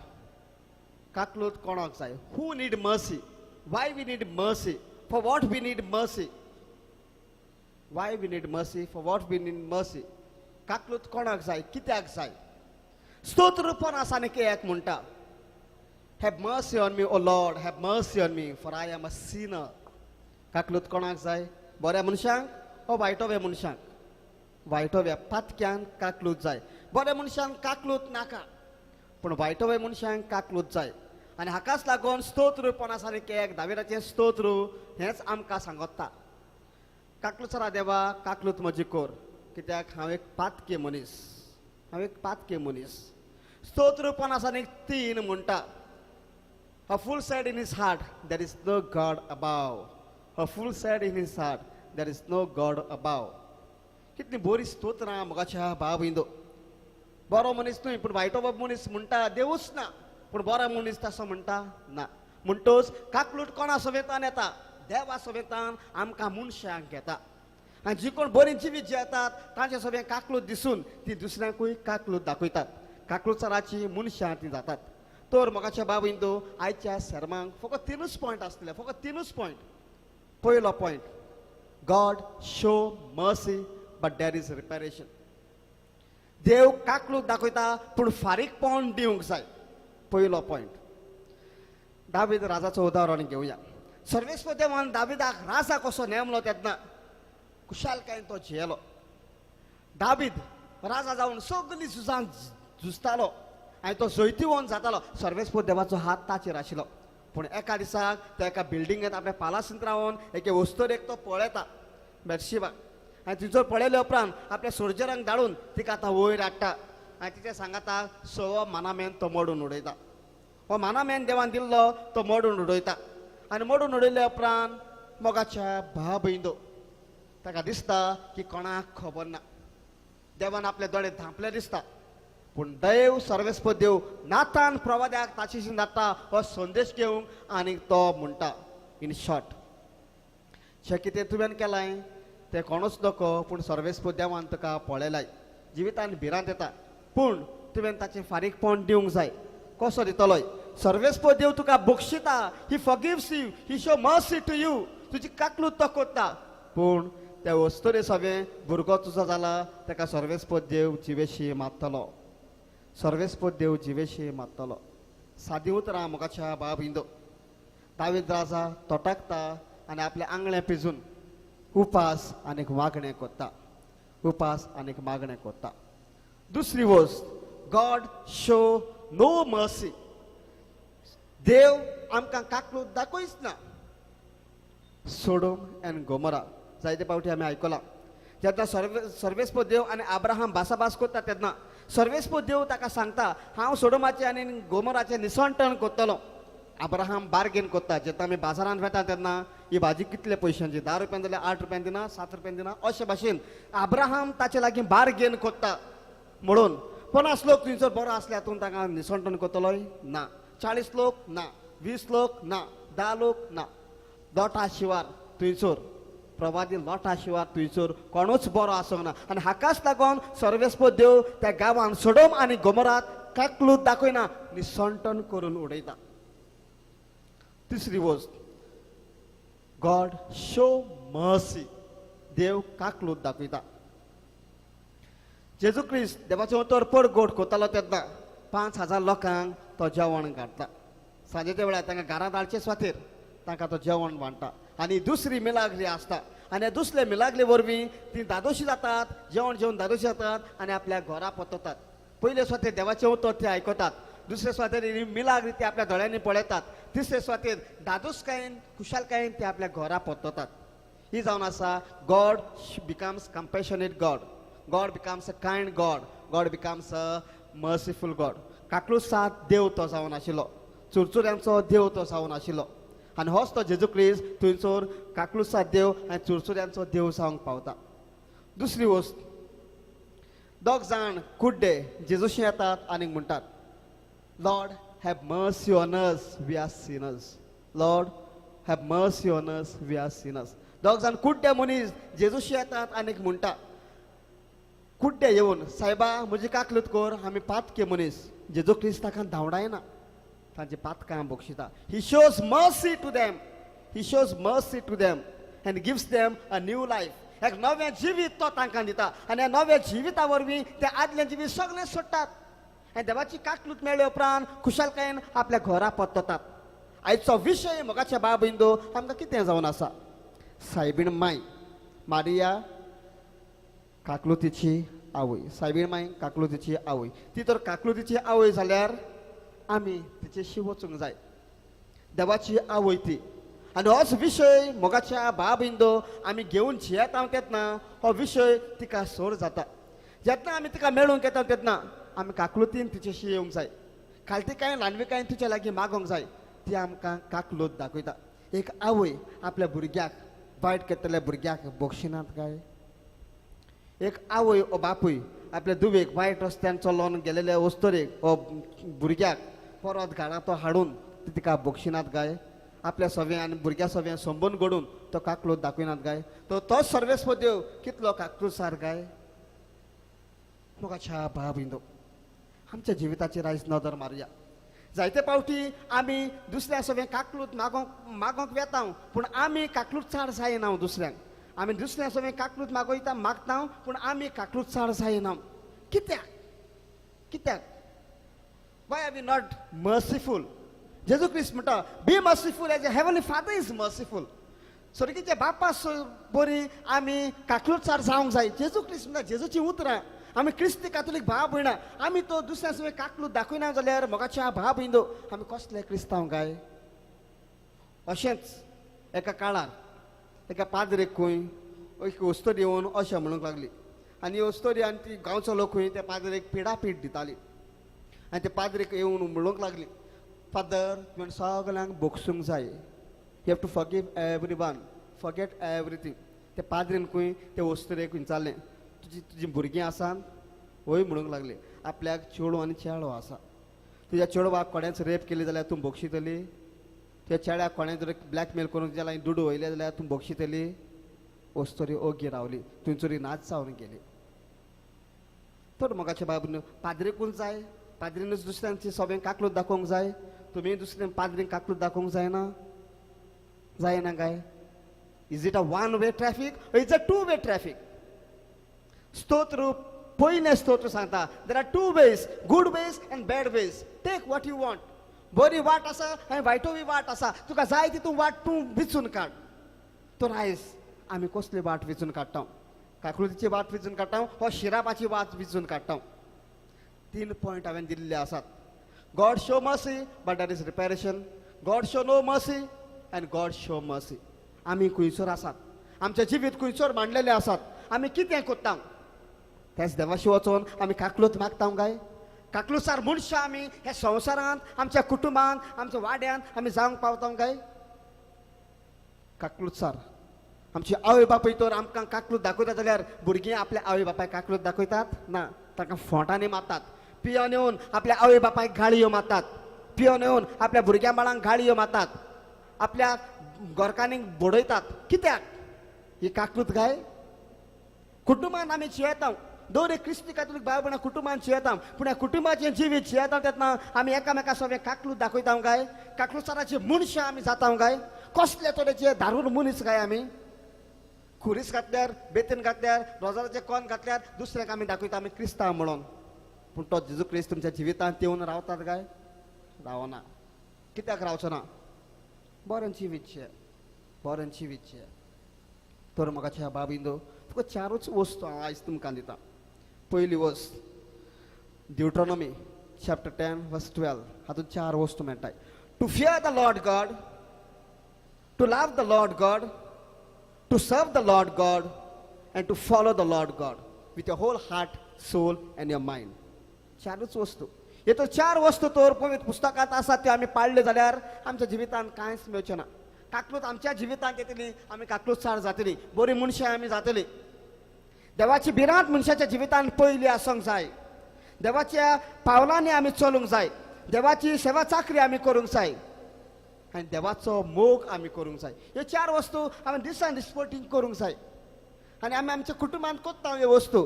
काकलूत कोणाक जाय? Who need mercy? Why we need mercy? For what we need mercy? Why we need mercy? For what we need mercy? काकलूत कोणाक जाय, कित्याक जाय? स्तोत्र 50 आनी 1 म्हणटा, "Have mercy on me, O Lord, have mercy on me, for I am a sinner." काकलूत कोणाक जाय? बऱ्या मनशांक ओ वायटोव्या मनशांक? वायटोव्या पातक्यान काकलूत जाय. बऱ्या मनशांक काकलूत नाका, पूण वायटोव्या मनशांक काकलूत जाय. आनी हाकाच लागून स्तोत्र 51 दाविदाचें स्तोत्र हेंच आमकां सांगता, काकलुसरा देवा, काकलूत म्हजी कोर, कित्याक हांव एक पातके मनीस, हांव एक पातके मनीस. स्तोत्र 53 म्हणटा, "A fool said in his heart, there is no God above. A fool said in his heart, there is no God above." कितली बरी स्तोत्रां मोगाच्या भाव. बरो मनीस न्हय, पूण वायटो मनीस म्हणटा देवूच ना, पूण बरो मनीस तसो म्हणटा ना. म्हणटोच काकलूट कोणा समेतान येता? देवा समेतान आमकां मनशांक येता. आनी जी कोण बरी जिवीत जियेतात तांचे सगळें काकलूत दिसून ती दुसऱ्यांकूय काकलूत दाखयतात. काकलुचाराची मनशां ती जातात. तर मोगाच्या बाबींदो, आयच्या शेर्मांक फकत तिनूच पॉयंट आसतले, फकत तिनूच पॉयंट. पयलो point, God show mercy but there is reparation. देव काकलूत दाखयता पूण फारीकपण दिवंक जाय. पयलो पॉयंट, दावीद राजाचो उदाहरण घेवया. सर्वेस्पर देवान दाविदाक राजा कसो नेमलो तेन्ना खुशालकायेन तो जियेलो. दावीद राजा जावन सगळीं झुजां झुजतालो आनी तो जैतिवंत जातालो. सर्वेस्पर देवाचो हात ताचेर आशिल्लो. पूण एका दिसाक तो एका बिल्डिंगेंत आपल्या पालासींत रावन एके वस्तुरेक तो पळयता, बेटशिबाक. आनी थंयसर पळयल्या उपरांत आपल्या सोल्जरांक धाडून तिका आतां वयर हाडटा आनी तिचे सांगाता सगळो मानामेन तो मोडून उडयता. हो मानामेन देवान दिल्लो तो मोडून उडयता. आनी मोडून उडयल्या उपरांत, मोगाच्या भा भयंदो, ताका दिसता की कोणाक खबर ना. देवान आपले दोळे धांपले दिसता. पूण देव सर्वेस्पद देव नातान प्रवाद्याक ताचेशी धाडटा हो संदेश घेवंक आनी तो म्हणटा इन शॉर्ट जें कितें तुवें केलां तें कोणूच नको, पूण सर्वेस्पद देवान तुका पळयलाय. जिवितान भिरांत येता पूण तुवें ताचें फारीकपण दिवंक जाय. कसो दितलोय? सर्वेस्पद देव तुका बक्षिता, he forgives you, he show mercy to you, तुजी काकलूत तो करता. पूण त्या वस्तुरे सगळें भुरगो तुजो जाला ताका सर्वेस्पद देव जिवेशी मारतलो, सर्वेस्पद देव जिवेशी मारतलो. सादी उतरां मोगाच्या बाब इंदो. दावीद राजा तोटाकता आनी आपलें आंगळें पिजून उपास आनीक मागणें करता, उपास आनीक मागणें करता. दुसरी वस्त, गॉड शो नो मर्सी. देव आमकां काकलूत दाखयच ना. सोडोम एंड गोमोरा जायते फावटी आमी आयकलां. जेन्ना सर्वेस्पद देव आनी आब्राहाम भासाभास करता तेन्ना सर्वेस्पद देव ताका सांगता हांव सोडोमाचें आनी गोमोराचें निसंटण करतलो. आब्राहाम बार्गेन करता. जेन्ना आमी बाजारांत वेता तेन्ना ही भाजी कितले पयशांची, 10 रुपयान जाल्यार 8 रुपयान दिना, 7 रुपयान दिना, अशे भाशेन आब्राहाम ताचे लागीं बार्गेन करता. म्हणून 50 लोक थंयसर बरो आसल्यार तूं तांकां निसंटण करतलोय ना, 40 लोक ना, 20 लोक ना, 10 लोक ना. लोटा शिवार थंयसर प्रवादी लोटा शिवार थंयसर कोणूच बरो आसूंक ना. आनी हाकाच लागून सर्वेस्पद देव त्या गांवान सोडोम आनी गोमोरात काकलूत दाखयना, निसंटण करून उडयता. तिसरी वस्त, गॉड शो मर्सी. देव काकलूत दाखयता. जेजू क्रिस्त देवाचें उतर परगोट करतालो तेन्ना 5000 लोकांक तो जेवण घालता. सांजेच्या वेळार तांकां घरांत हाडचे स्वातीर तांकां तो जेवण वांट्टा आनी दुसरी मिलाग्री आसता आनी दुसरे मिलाग्री वरवीं ती धादोशी जातात, जेवण जेवन धादोशी जातात आनी आपल्या घरा परततात. पयले सुवातेर देवाचें उतर ते आयकतात, दुसरे सुवातेर मिलाग्री ते आपल्या दोळ्यांनी पळयतात, तिसरे सुवातेर धादोसकायेन खुशालकायेन ते आपल्या घरा परततात. ही जावन आसा God becomes compassionate God, God becomes a kind God, God becomes a merciful God. काकलुसात देव तो जावन आशिल्लो, चुरचुऱ्यांचो देव तो जावन आशिल्लो आनी होच तो जेजू क्रिस्त थंयसर काकलुसात देव आनी चुरचुऱ्यांचो देव जावंक पावता. दुसरी वस्त, दोग जाण कुड्डे जेजूशी येतात आनी म्हणटात, Lord have mercy on us, we are sinners. Lord have mercy on us, we are sinners. दोग जाण कुड्डे मनीस जेजूशी येतात आनी म्हणटा, कुड्डे येवन, सायबा म्हजी काकलूत कर, आमी पातके मनीस. जेजू क्रिस्त ताका धांवडायना, तांची पातकां बक्षिता. He shows mercy to them, he shows mercy to them and gives them a new life. एक नवें जिवीत तो तांकां दिता आनी ह्या नव्या जिविता वरवीं ते आदलें जिवीत सगळें सोडटात आनी देवाची काकलूत मेळ्ळे उपरांत खुशालकायेन आपल्या घरा परततात. आयचो विशय मोगाच्या बाब बिंदू आमकां कितें जावन आसा? सायबीण माय मारिया काकलुतीची आवय, सायबीण माय काकलुतीची आवय. ती तर काकलुतीची आवय जाल्यार आमी तिचेशी वचूंक जाय. देवाची आवय ती. आनी होच विशय मोगाच्या बाबिंदो आमी घेवन जियेता तेन्ना हो विशय तिका सोर जाता. जेन्ना आमी तिका मेळूंक येता तेन्ना आमी काकलुतीन तिचेशी येवंक जाय, खालतीकायेन ल्हानविकायेन तिच्या लागीं मागोंक जाय. ती आमकां काकलूत दाखयता. एक आवय आपल्या भुरग्याक वायट करतल्या भुरग्याक बक्षिनात काय? एक आवय ओ बापूय आपल्या दुवेक वायट रस्त्यान चलोवन गेलेल्या वस्तुरेक ओ भुरग्याक परत घाणा तो हाडून ती तिका बक्षिनात काय? आपल्या सव्या आनी भुरग्या सव्या संबंद घडून तो काकलूत दाखयनात काय? तो तोच सर्वेस्पद देव कितलो काकलुसार काय? मोगाच्या बाब इंदो, आमच्या जिविताचेर आयज नदर मारुया. जायते फावटी आमी दुसऱ्या सगळें काकलूत मागोंक वेता, पूण आमी काकलूत चाड जायना दुसऱ्यांक. आमी दुसऱ्या सगळें काकलूत मागयता मागता, पूण आमी काकलूत चाड जायना. कित्याक? कित्याक? Why are we not merciful? जेजू क्रिस्त म्हणटा, be merciful as a heavenly father is merciful. स्वर्गीच्या बापा बरी आमी काकलुतसार जावंक जाय. जेजू क्रिस्त म्हणटा, जेजूची उतरां, आमी क्रिस्ती कातोलीक भाव भयणां, आमी तो दुसऱ्या सगळें काकलूत दाखयना जाल्यार मोगाच्या भाव भयणो आमी कसले क्रिस्तांव काय? अशेंच एका काळार एका पाद्रेक खंय एक वस्तोरी येवन अशें म्हणूंक लागली आनी वस्तोरी आनी ती गांवचो लोक खंय त्या पाद्रेक पिडापीड दिताली आनी ते पाद्रेक येवन म्हणूंक लागली, फादर तुवें सगल्यांक बक्षूंक जाय, you have to forgive every one, forget everything. ते पाद्रीन खंय ते वस्तुरेक विचारलें, तुजी तुजी भुरगीं आसात? वय म्हणूंक लागली आपल्याक चेडूं आनी चेडो आसा. तुज्या चेडवाक कोणेंच रेप केली जाल्यार तूं बक्षितली? तुज्या चेड्याक कोणें जर ब्लॅकमेल करूंक जाल्यार दुडू वयले जाल्यार तूं बक्षितली? वस्तोरी ओगी रावली, थंयसरी नाच जावन गेली. तर मोगाचे बाबून पाद्रीकूच जाय, पाद्रीनूच दुसऱ्यांची सोबें काकलूत दाखोवंक जाय. तुमी दुसऱ्या पाद्रीन काकलूत दाखोवंक जायना, जायना काय? Is it a one way traffic? Is a two way traffic? स्तोत्र पयलें स्तोत्र सांगता there are two ways, good ways and bad ways. Take what you want. बरी वाट आसा आनी वायटोय वाट आसा, तुका जाय ती तूं वाट तूं विचून काड. तर आयज आमी कसली वाट विचून काडटा? काकलुतीची वाट विचून काडटा हो शिरापाची वाट विचून काडटा? 3 पॉयंट हांवें दिल्ले आसात. God show mercy but there is reparation, God show no mercy and God show mercy. आमी खंयसर आसात, आमचें जिवीत खंयसर मांडलेलें आसात, आमी कितें करता? त्याच देवाशी वचोन आमी काकलूत मागता काय? काकलुसार मनशां आमी ह्या संवसारांत, आमच्या कुटुंबांत, आमच्या वाड्यांत आमी जावंक पावता काय? काकलुतसार आमची आवय बापूय तर आमकां काकलूत दाखयता जाल्यार भुरगीं आपल्या आवय बापायक काकलूत दाखयतात ना, तांकां फोंटांनी मारतात. पियोन येवन आपल्या आवय बापायक गाळयो मारतात, पियोन येवन आपल्या भुरग्यां बाळांक गाळयो मारतात, आपल्या गोरकांनी बडयतात. कित्याक ही काकलूत काय? कुटुंबान आमी जियेता, दोन एक क्रिस्ती कातोलीक भाव भयणां कुटुंबान जियेता, पूण ह्या कुटुंबाचें जिवीत जियेता तेन्ना आमी एकामेका सगळें काकलूत दाखयता काय? काकलुसाराचे मनशां आमी जाता काय? कसले तरेचे धारून मनीस काय आमी? खुरीस घातल्यार, बेतीन घातल्यार, रोजाराचें कोन घातल्यार दुसऱ्यांक आमी दाखयता आमी क्रिस्तांव म्हणून. पूण तो जेजू क्रिस्त तुमच्या जिवितांत येवन रावतात काय? रावना. कित्याक रावचो ना? बरें जिवीत, बरें जिवीत. तर म्हाका बाबिंदो तुका 4 वस्तू हांव आयज तुमकां दिता. पयली वस्त ड्युट्रोनॉमी चॅप्टर 10 वर्स 12, हातूंत 4 वस्तू मेळटाय. To fear the Lord God, to love the Lord God, to serve the Lord God and to follow the Lord God with your whole heart, soul and your mind. 4 वस्तू. हे तर 4 वस्तू तर पवित्र पुस्तकांत आसात, त्यो आमी पाळ्ळ्यो जाल्यार आमच्या जिवितांत कांयच मेळचें ना. काकलूत आमच्या जिवितांत येतली, आमी काकलुतसार जातली, बरी मनशां आमी जातली. देवाची भिरांत मनशाच्या जिवितांत पयली आसूंक जाय. देवाच्या पावलांनी आमी चलूंक जाय, देवाची सेवा चाकरी आमी करूंक जाय आनी देवाचो मोग आमी करूंक जाय. ह्यो 4 वस्तू आमी दिसान दीस करूंक जाय आनी आमी आमच्या कुटुंबांत कोत्ता ह्यो वस्तू.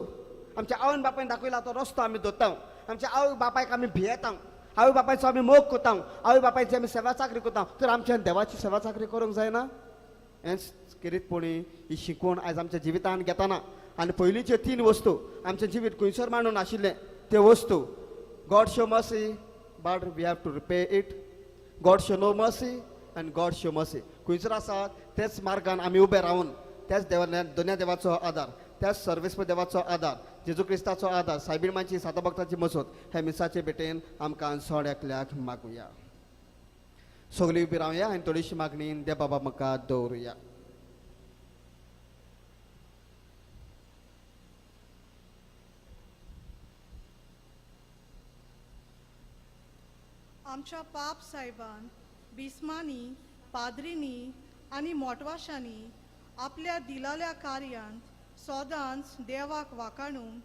आमच्या आवयन बापायन दाखयला तो रस्तो आमी धरता, आमच्या आवय बापायक आमी भियेता, आवय बापायचो आमी मोग करता, आवय बापायची आमी सेवा चाकरी करता. तर आमच्यान देवाची सेवा चाकरी करूंक जायना? हेंच खेरीतपणी ही शिकवण आयज आमच्या जिवितांत घेताना आनी पयलींच्यो 3 वस्तू आमचें जिवीत खंयसर मांडून आशिल्लें त्यो वस्तू. God show mercy but we have to repay it, God show no mercy and God show mercy. खंयसर आसा त्याच मार्गान आमी उबे रावन त्याच देवा दोन्या देवाचो आदार, त्याच सर्वेस्पर देवाचो आदार, जेजू क्रिस्ताचो आदार, सायबीण मांची साता भक्ताची मसत ह्या मिसाचे भेटेन आमकां सोड एकल्याक मागुया. सगळीं उबी रावया आनी थोडीशी मागणी देव बाबा म्हाका दवरुया. आमच्या पाप साहेबान, बिस्मांनी, पाद्रींनी आनी मोटवाशांनी आपल्या दिलाल्या कार्यांत सदांच देवाक वाकाणूंक,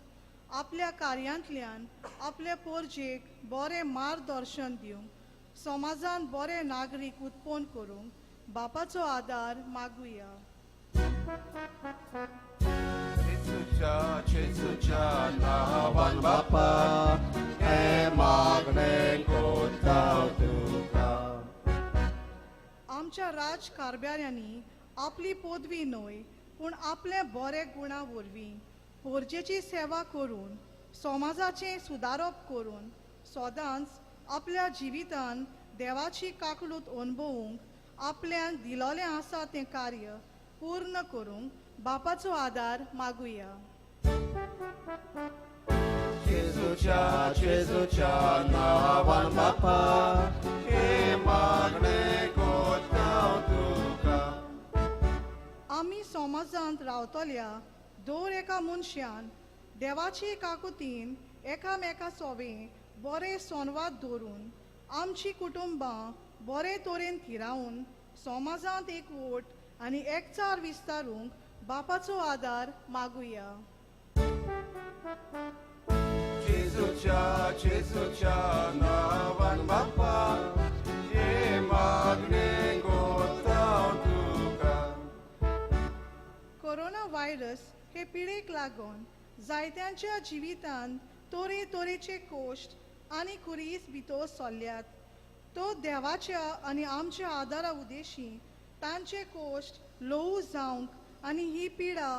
आपल्या कार्यांतल्यान आपले पोरजेक बरें मार्गदर्शन दिवंक, समाजान बरे नागरीक उत्पन्न करूंक बापाचो आदार मागुया. जेजूच्या नांवान बापा हें मागणें कोत्ता तुका. आमच्या राज कारभाऱ्यांनी आपली पदवी न्हय पूण आपले बरे गुणा वरवीं पोरजेची सेवा करून समाजाचें सुदारप करून सदांच आपल्या जिवितान देवाची काकलूत अणभवूंक आपल्यान दिलोलें आसा तें कार्य पूर्ण करूंक बापाचो आदार मागुया. जेजूच्या जेजूच्या नांवान बापा हें मागणें कोत्ता तुका. आमी समाजांत रावतल्या दर एका मनशान देवाची काकुतीन एकामेका सोबें बरें संवाद दवरून आमची कुटुंबां बरे तरेन थिरावन समाजांत एकवट आनी एकचार विस्तारूंक बापाचो आदार मागुया. जेजूच्या जेजूच्या नांवान बापा हे मागणें कोत्ता हांव तुका. कोरोना व्हायरस हे पिडेक लागून जायत्यांच्या जिवितांत तरे तरेचे कोश्ट आनी कुरीस भितर सोल्ल्यात. तो देवाच्या आनी आमच्या आदारा उदेशी तांचे कोश्ट ल्हवू जावंक आनी ही पिडा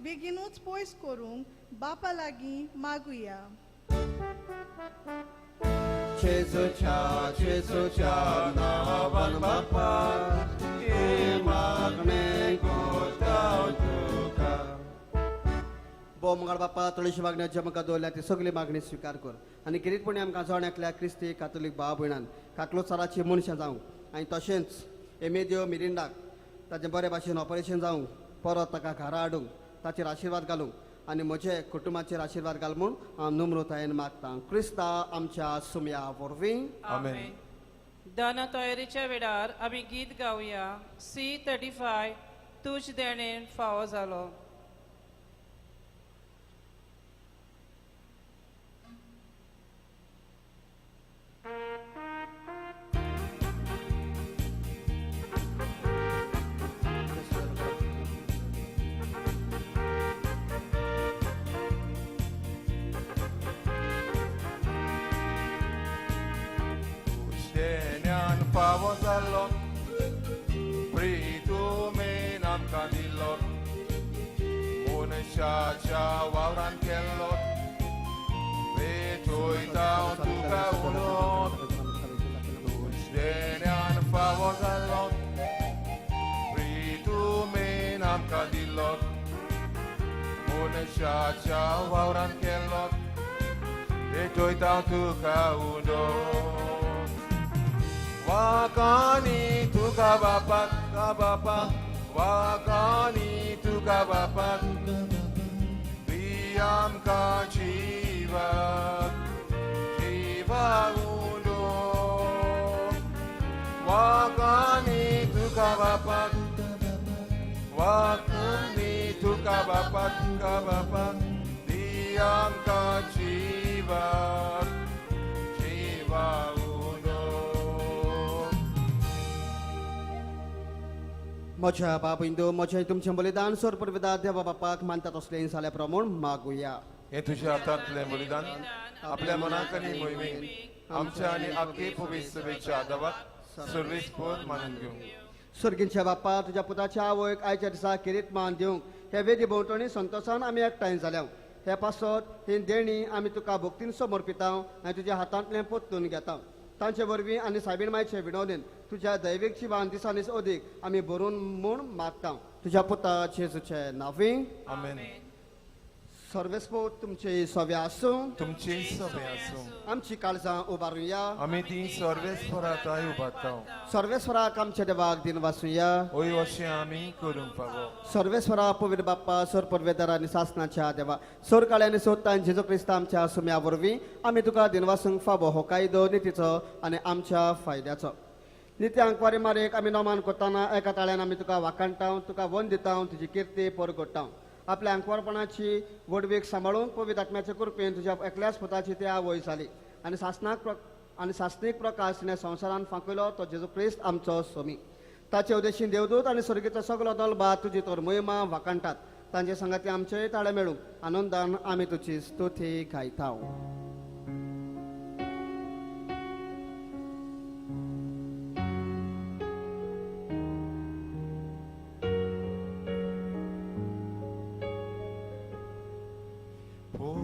बेगीनूच पयस करूंक बापा लागीं मागुया. जेजूच्या जेजूच्या नांवान बापा हे मागणें कोत्ता हांव तुका. भोव मंगळ बापा, थोडीशी मागण्यो ज्यो आमकां दवरल्या ती सगळी मागणी स्विकार कर आनी किरीटपणी आमकां जण एकल्या क्रिस्ती कातोलीक भाव भयणान काकलुसाराची मनशां जावंक आनी तशेंच एमेदियो मिरिंडाक ताचें बरे भाशेन ऑपरेशन जावंक, परत ताका घरा हाडूंक ताचेर आशिर्वाद घालूंक आनी म्हजे कुटुंबाचेर आशिर्वाद घाल म्हूण हांव नम्रतायेन मागतां क्रिस्ता आमच्या सुमया वरवीं. आमेन. दान तयारीच्या वेळार आमी गीत गावया C35 तुज देणेन फावो जालो. तुज्या फावो जालो प्रितुमेन आमकां दिलो मनशाच्या वावरान केल्लो पेटयता हांव तुका उलोवन. तुज्या फावो जालो प्रितुमेन आमकां दिलो मनशाच्या वावरान केल्लो पेटयता हांव तुका उलोवन. वाकानी तुका बापा का बापा वाकानी तुका बापा दी आमकां जिवाक जिवा उलो. वाकानी तुका बापा वाकानी तुका बापा तुका बापा दी आमकां जिवाक जिवा उलो. म्हज्या बाप इंदो म्हजें तुमचें बलिदान सोर परविदा देवा बापाक मानता तसलें जाल्या प्रमाण मागुया. हे तुझ्या हातांतलें बलिदान आपल्या मनाक आनी मोहिमेक आमच्या आनी आख्खे पवित्र सभेच्या आदावाक सर्वेस पद मानून घेवं. सर्गींच्या बापा, तुज्या पुताच्या आवयक आयच्या दिसा किरीट मान दिवंक हे वेदी भोंवतणी संतोशान आमी एकठांय जाल्या. हे पासत ही देणी आमी तुका भक्तीन समर्पिता आनी तुज्या हातांतलें पोत्तून घेता. तांचे वरवीं आनी सायबीण मायचे विनवणेन तुज्या दैवीक जिवान दिसान दीस अदीक आमी भरून म्हूण मागता तुज्या पुता जेजूचे नांवी. आमेन. सर्वेस्पोत तुमचे सवे आसूं. तुमची सभे आसूं. आमची काळजां उबारुया. आमी ती सर्वेस्पराताय उबारता. सर्वेस्वराक आमच्या देवाक दिन वासुया. ओय अशें आमी करूंक फावो. सर्वेस्वरा पवित्र बाप्पा सोर परवेदार आनी सासनाच्या देवा सोर काळ्यानी सोदता जेजू क्रिस्ता आमच्या सुम्या वरवीं आमी तुका दिनवासूंक फावो हो कायदो नितीचो आनी आमच्या फायद्याचो. नित्य आंकवारी मारेक आमी नमान करतना एका ताळ्यान आमी तुका वाखाणटा, तुका वन दिता, तुजी किर्ती परगडटा. आपल्या आंकवारपणाची व्हडवीक सांबाळूंक पवित्र आत्म्याचे कृपेन तुज्या एकल्याच पुताची ती आवय जाली आनी सासनाक आनी सासनीक प्रकाश तिणें संवसारान फांकयलो तो जेजू क्रिस्त आमचो सोमी. ताचे उद्देशीन देवदूत आनी स्वर्गीचो सगलो दलबा तुजी तर मोहिमा वाखाणटात. तांचे संगाती आमचेय ताळे मेळूंक आनंदान आमी तुजी स्तुती गायता. Povi,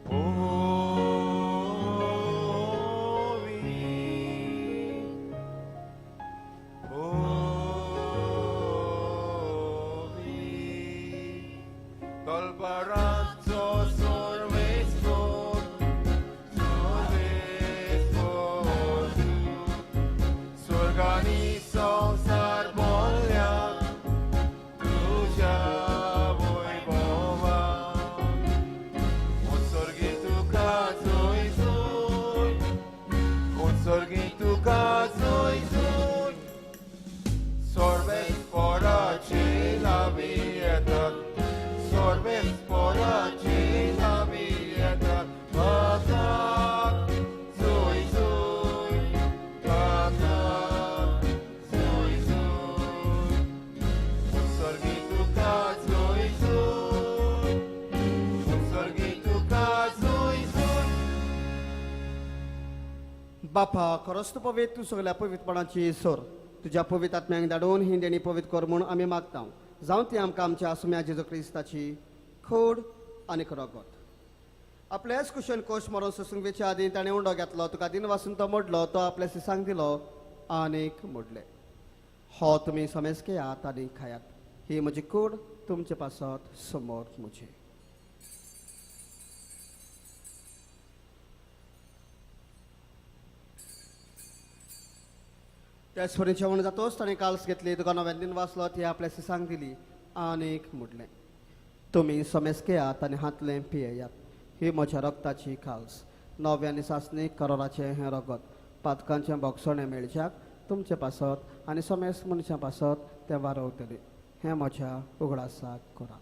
povi, povi. बापा खरोच तूं पवित्र, तूं सगल्या पवित्रपणाची सोर, तुज्या पवित्र आत्म्यांक धाडून ही देणी पवित्र कर म्हूण आमी मागता. जावं ती आमकां आमच्या आसम्या जेजू क्रिस्ताची खोड आनी रगत. आपल्याच कुशन कोश मरोन सोसूंक वेच्या आदीं ताणें उंडो घेतलो, तुका दिन वासून तो मोडलो, तो आपल्या सिसांक दिलो आनीक मोडले, हो तुमी समेज घेयात आनी खायात, ही म्हजी कूड तुमचे पासत समोर म्हजी. त्याच वरी जेवण जातोच ताणें काल्स घेतली, तुका नव्यान दिन वाचलो, ती आपल्या सिसांक दिली आनीक मोडलें, तुमी समेज घेयात आनी हातलें पियेयात, ही म्हज्या रक्ताची काल्स, नव्या आनी सासणीक करोराचें हें रगत, पातकांचें बोगसणें मेळच्याक तुमचे पासत आनी समेस्त मनशां पासत तें वारवतलें, हें म्हज्या उगडासाक करा.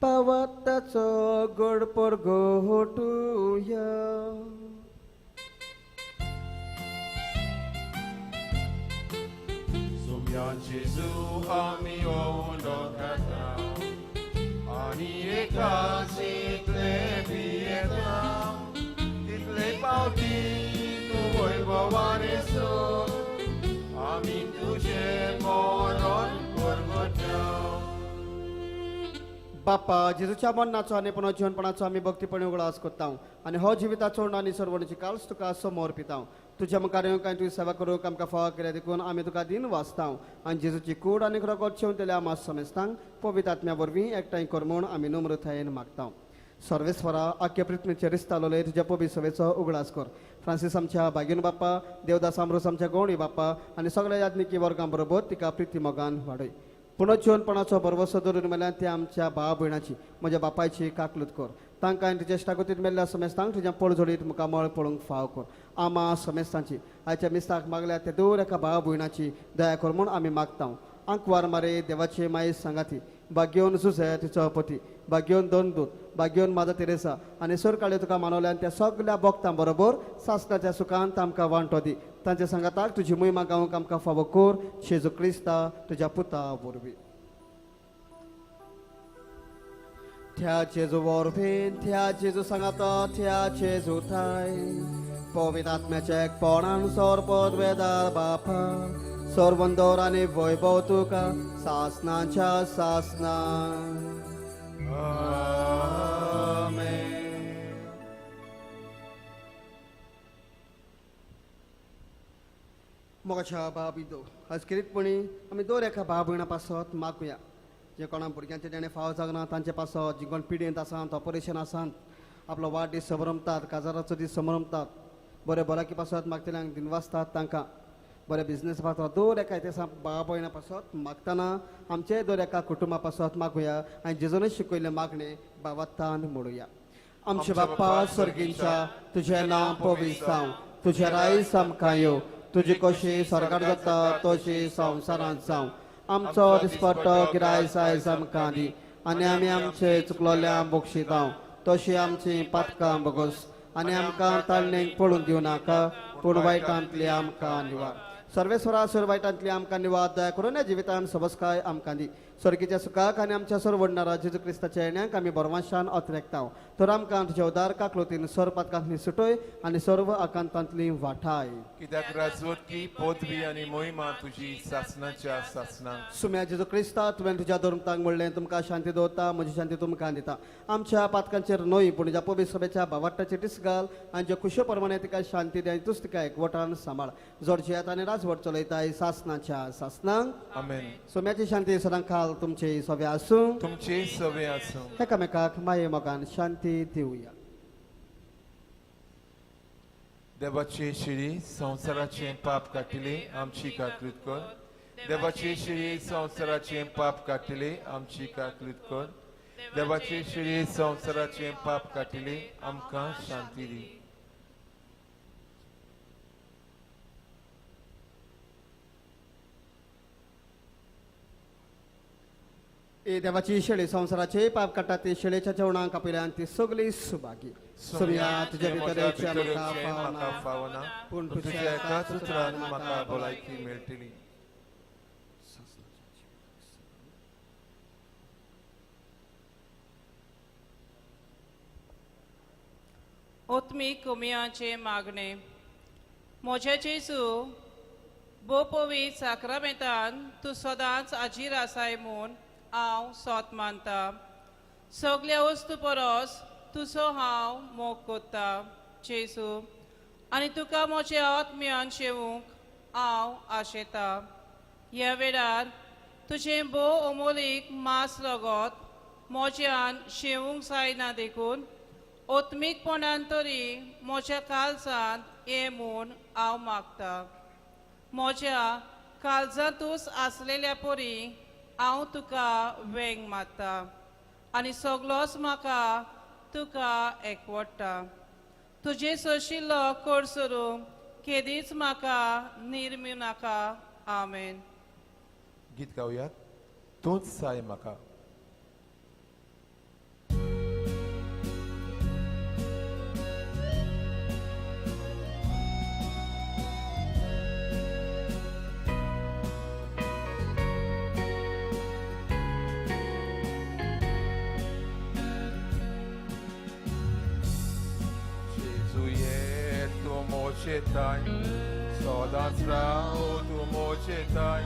पावताचो गोड परगोटुया. Jesu आमी ओंडो खाता आनी एकाच इतले पियेता, तितले पावटी तूं वैभवान सोद, आमी तुजें मरण परगटा. बापा जेजूच्या मरणाचो आनी पुनर्जीवनपणाचो आमी भक्तीपणी उगडास करता आनी हो जिविताचो आनी सर्वणीची काल्स तुका समोर पिता. तुज्या मुखार येवंक आनी तुजी सेवा करूंक आमकां फावो केल्या देखून आमी तुका दिन वाचता आनी जेजूची कूड आनी रगत शेंवतल्या आमा समेस्तांक पवित्र आत्म्या वरवीं एकठांय कर म्हूण आमी नम्रतायेन मागता. सर्वेस्वरा आख्या पृथ्वीचेर रिस्तालोले तुज्या पवित्र सभेचो उगडास कर. फ्रांसीस आमच्या बागीन बाप्पा, देवदास आमरोस आमच्या गोंडी बाप्पा आनी सगळ्या याज्ञिकी वर्गां बरोबर तिका प्रिती मोगान वाडय. पुनर्जीवनपणाचो भरवसो धरून मेल्यान ते आमच्या भाव भयणाची म्हज्या बापायची काकलूत कर. तांकां आनी तुज्या इश्टागतींत मेल्ल्या समेस्तांक तुज्या पळजोडीत मुखामळ पळोवंक फाव कर. आमा समेस्तांची आयच्या मिस्ताक मागल्या ते दर एका भाव भयणाची दया कर म्हूण आमी मागता. आंकवार मारे देवाचे माये सांगाती, बागेवन सुसे तिचो पती, बागेवन दोन दूत, बागेवन माता तेरेसा आनी सरकाळे तुका मानवल्यान त्या सगल्या भक्तां बरोबर सासणाच्या सुखांत आमकां वांटो दी. तांच्या सांगाताक तुजी मोहिमा गावंक आमकां फावो कर, जेजू क्रिस्ता तुज्या पुता वरवीं. त्या जेजू वरवीं, त्या जेजू सांगाता, त्या जेजू थाय पवित्र आत्म्याच्या एकपणान सोरपद वेदार बापा, सर्वंदोर आनी वैभव तुका सासनाच्या सासना. आमेन. मोगाच्या बाबी दो अजकिरीतपणी आमी दर एका भाव भयणा पासत मागुया. जे कोणा भुरग्यांचे जेणे फाव जागना तांचे पासत, जी कोण पिडेंत आसात, ऑपरेशन आसात, आपलो वाडदीस समरमतात, काजाराचो दीस समरमतात, बरे भलायकी पासत मागतल्यांक दिनवासतात, तांकां बरे बिजनेस पासत दर एका इतिहासा भाव भयणा पासत मागतना आमचे दर एका कुटुंबा पासत मागुया आनी जेजूनच शिकयल्लें मागणें बाबातान म्हणुया. आमचे बाप्पा स्वर्गींच्या, तुजें नांव पवित्र जावं, तुजें रायस आमकां येवं, तुजी कशी स्वर्गार जाता तशी संवसारांत जावं. आमचो दिसपट्टो गिरायस आयज आमकां दी आनी आमी आमचे चुकलोल्या बक्षितांव तशी आमची पातकां बगोस आनी आमकां ताळणेक पडून दिवं नाका, पूण वायटांतली आमकां निवार. सर्वेस्वरा सर्व वायटांतली आमकां निवार दया करून ह्या जिवितान सबसकाय आमकां दी. स्वर्गीच्या सुखाक आनी आमच्या सर्वडणारा जेजू क्रिस्ताच्या येण्याक आमी बरवाशान अत्रेकताव. तर आमकां तुज्या उदार काकलोतीन सर्व पातकांतली सुटय आनी सर्व आकांतांतली वाठाय. कित्याक राजवटकी पदवी आनी मोहिमा तुजी सासनाच्या सासनाक. सुम्या जेजू क्रिस्ता, तुवें तुज्या धर्मतांक म्हणलें, तुमकां शांती दवरता, म्हजी शांती तुमकां दिता. आमच्या पातकांचेर न्हय पूण ज्या पवित्र सभेच्या भावार्ताचेर दीस घाल आनी ज्या खुशे प्रमाणे तिका शांती दी आनी तूच तिका एकवटान सांबाळ. जोडजियात आनी राजवट चलयताय सासनाच्या सासनाक. आमेन. सोम्याची शांती सदां खाल तुमचे सवे आसूं, तुमचे सवे आसूं. एकामेकाक माये मोगान शांती दिवया. देवाची शिरी संवसाराचें पाप काडटली आमची काकलूत कर. देवाची शिरी संवसाराचें पाप काडटली आमची काकलूत कर. देवाची शिरी संवसाराचें पाप काडटली आमकां शांती दी. ए देवाची शेळी संवसाराचे पाप काडटा ती शेळेच्या जेवणाक आपल्यान ती सगळी सुभागी. सुम्या तुज्या भितर येवचें म्हाका म्हाका फावना, फावना, पूण पूण तुज्या एकाच उतरान म्हाका भलायकी मेळटली. ओतमीक कुमियाचे मागणे. म्हज्या जेजू, भोव साक्रामेंतान तूं सदांच आजीर आसाय म्हूण हांव सोत मानता. सगल्या वस्तू परस तुजो हांव मोग कोत्ता जेजू, आनी तुका म्हज्या आत्म्यान शेवूंक हांव आशेता. ह्या वेळार तुजें भोव अमोलीक मास रगत म्हज्यान शेवूंक जायना देखून ओत्मीकपणान तरी म्हज्या काळजांत ये म्हूण हांव मागता. म्हज्या काळजांतूच आसलेल्या परी हांव तुका वेंग मारता आनी सगलोच म्हाका तुका एकवडटा. तुजें सोशिल्लो कोडसरू केदीच म्हाका निर्म्यू नाका. आमेन. गीत गावयात तूंच साय म्हाका. जेजू तूं मोचेताय सदांच राव तूं मोचेताय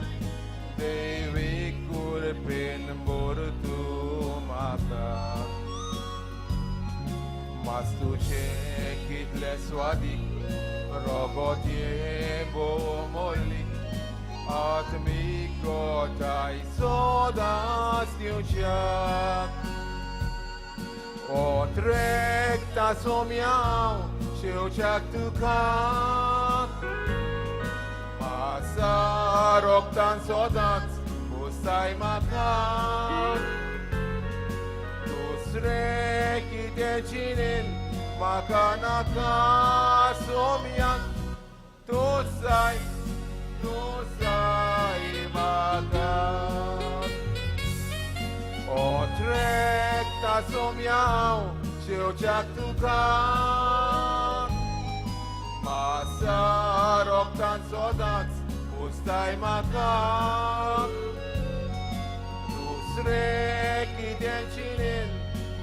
देवी कृपेन भर तूं म्हाका. मास तुजें कितलें स्वादीक रगत हें भोव मोलीक आत्मीक गोठाय सदांच दिवच्याक. ओत्रेकता सोम्याव शेवच्याक तुका मासा रोगतान सदांच पुसाय म्हाका. दुसरें कितें जिणेन म्हाका नाका सोम्याक तूं जाय तूं जाय म्हाका. ओत्रेकता सोम्याव शेवच्याक तुका मासा रोगतान सदांच पुसताय म्हाका. दुसरें कितें जिणेन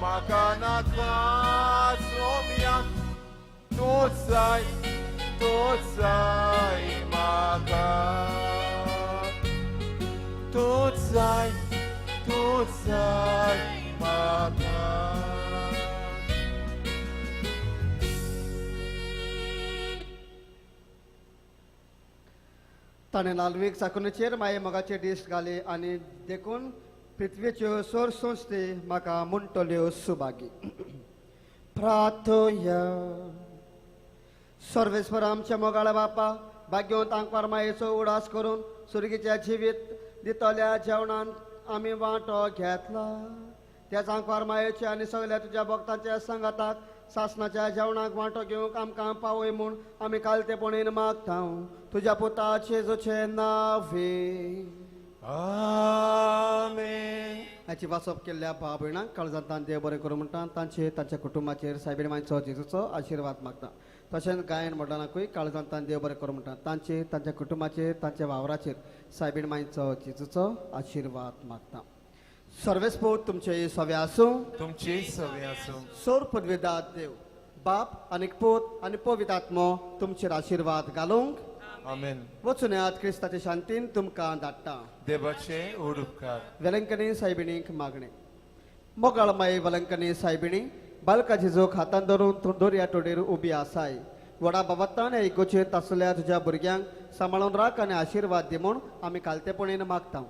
म्हाका नाका सोम्याक तूंच जाय तूंच जाय म्हाका. तूंच जाय तूंच जाय म्हाका. ताणें लालवीक चाकुनीचेर माये मोगाचे दीस घाले आनी देखून पृथ्वीच्यो सोर संस्थे म्हाका म्हणटल्यो सुभागी. प्रार्थया. सर्वेस्वर आमच्या मोगाळ बापा, भाग्यवंत आंकवार मायेचो उडास करून सुर्गीच्या जिवीत दितल्या जेवणान आमी वांटो घेतला. त्याच आंकवार मायेचे आनी सगल्या तुज्या भक्तांच्या सांगाताक सासणाच्या जेवणाक वांटो घेवंक आमकां पावय म्हूण आमी कालतेपणीन मागता. तुज्या पुता जेजूचे नावे. आमेन. हाची वाचप केल्ल्या भाव भयणांक काळजांतान देव बरें करूं म्हणटा. तांचेर तांच्या कुटुंबाचेर सायबीण मांयचो जेजूचो आशिर्वाद मागता. तशेंच गायन मंडळाकूय काळजांतान देव बरें करूं म्हणटा. तांचेर तांच्या कुटुंबाचेर तांच्या वावराचेर सायबीण मांयचो जेजूचो आशिर्वाद मागता. सर्वेस्पोत तुमचे सवे आसूं. तुमची सवे आसूं. सोर पदवेदात देव बाप आनी पूत आनी पवित्र आत्मो तुमचेर आशिर्वाद घालूंक. आमेन. वचून येयात क्रिस्ताचे शांतीन तुमकां धाडटा. देवाचे उपकार. वेलंकनी सायबिणीक मागणें. मोगाळ माई वेलंकनी सायबिणी, बालका जेजूक हातान धरून तूं दर्या तोडीर उबी आसाय. व्हडा बाबतान ह्या इगोचेर आसलेल्या तुज्या भुरग्यांक सांबाळून राख आनी आशिर्वाद दी म्हूण आमी कालतेपणीन मागता.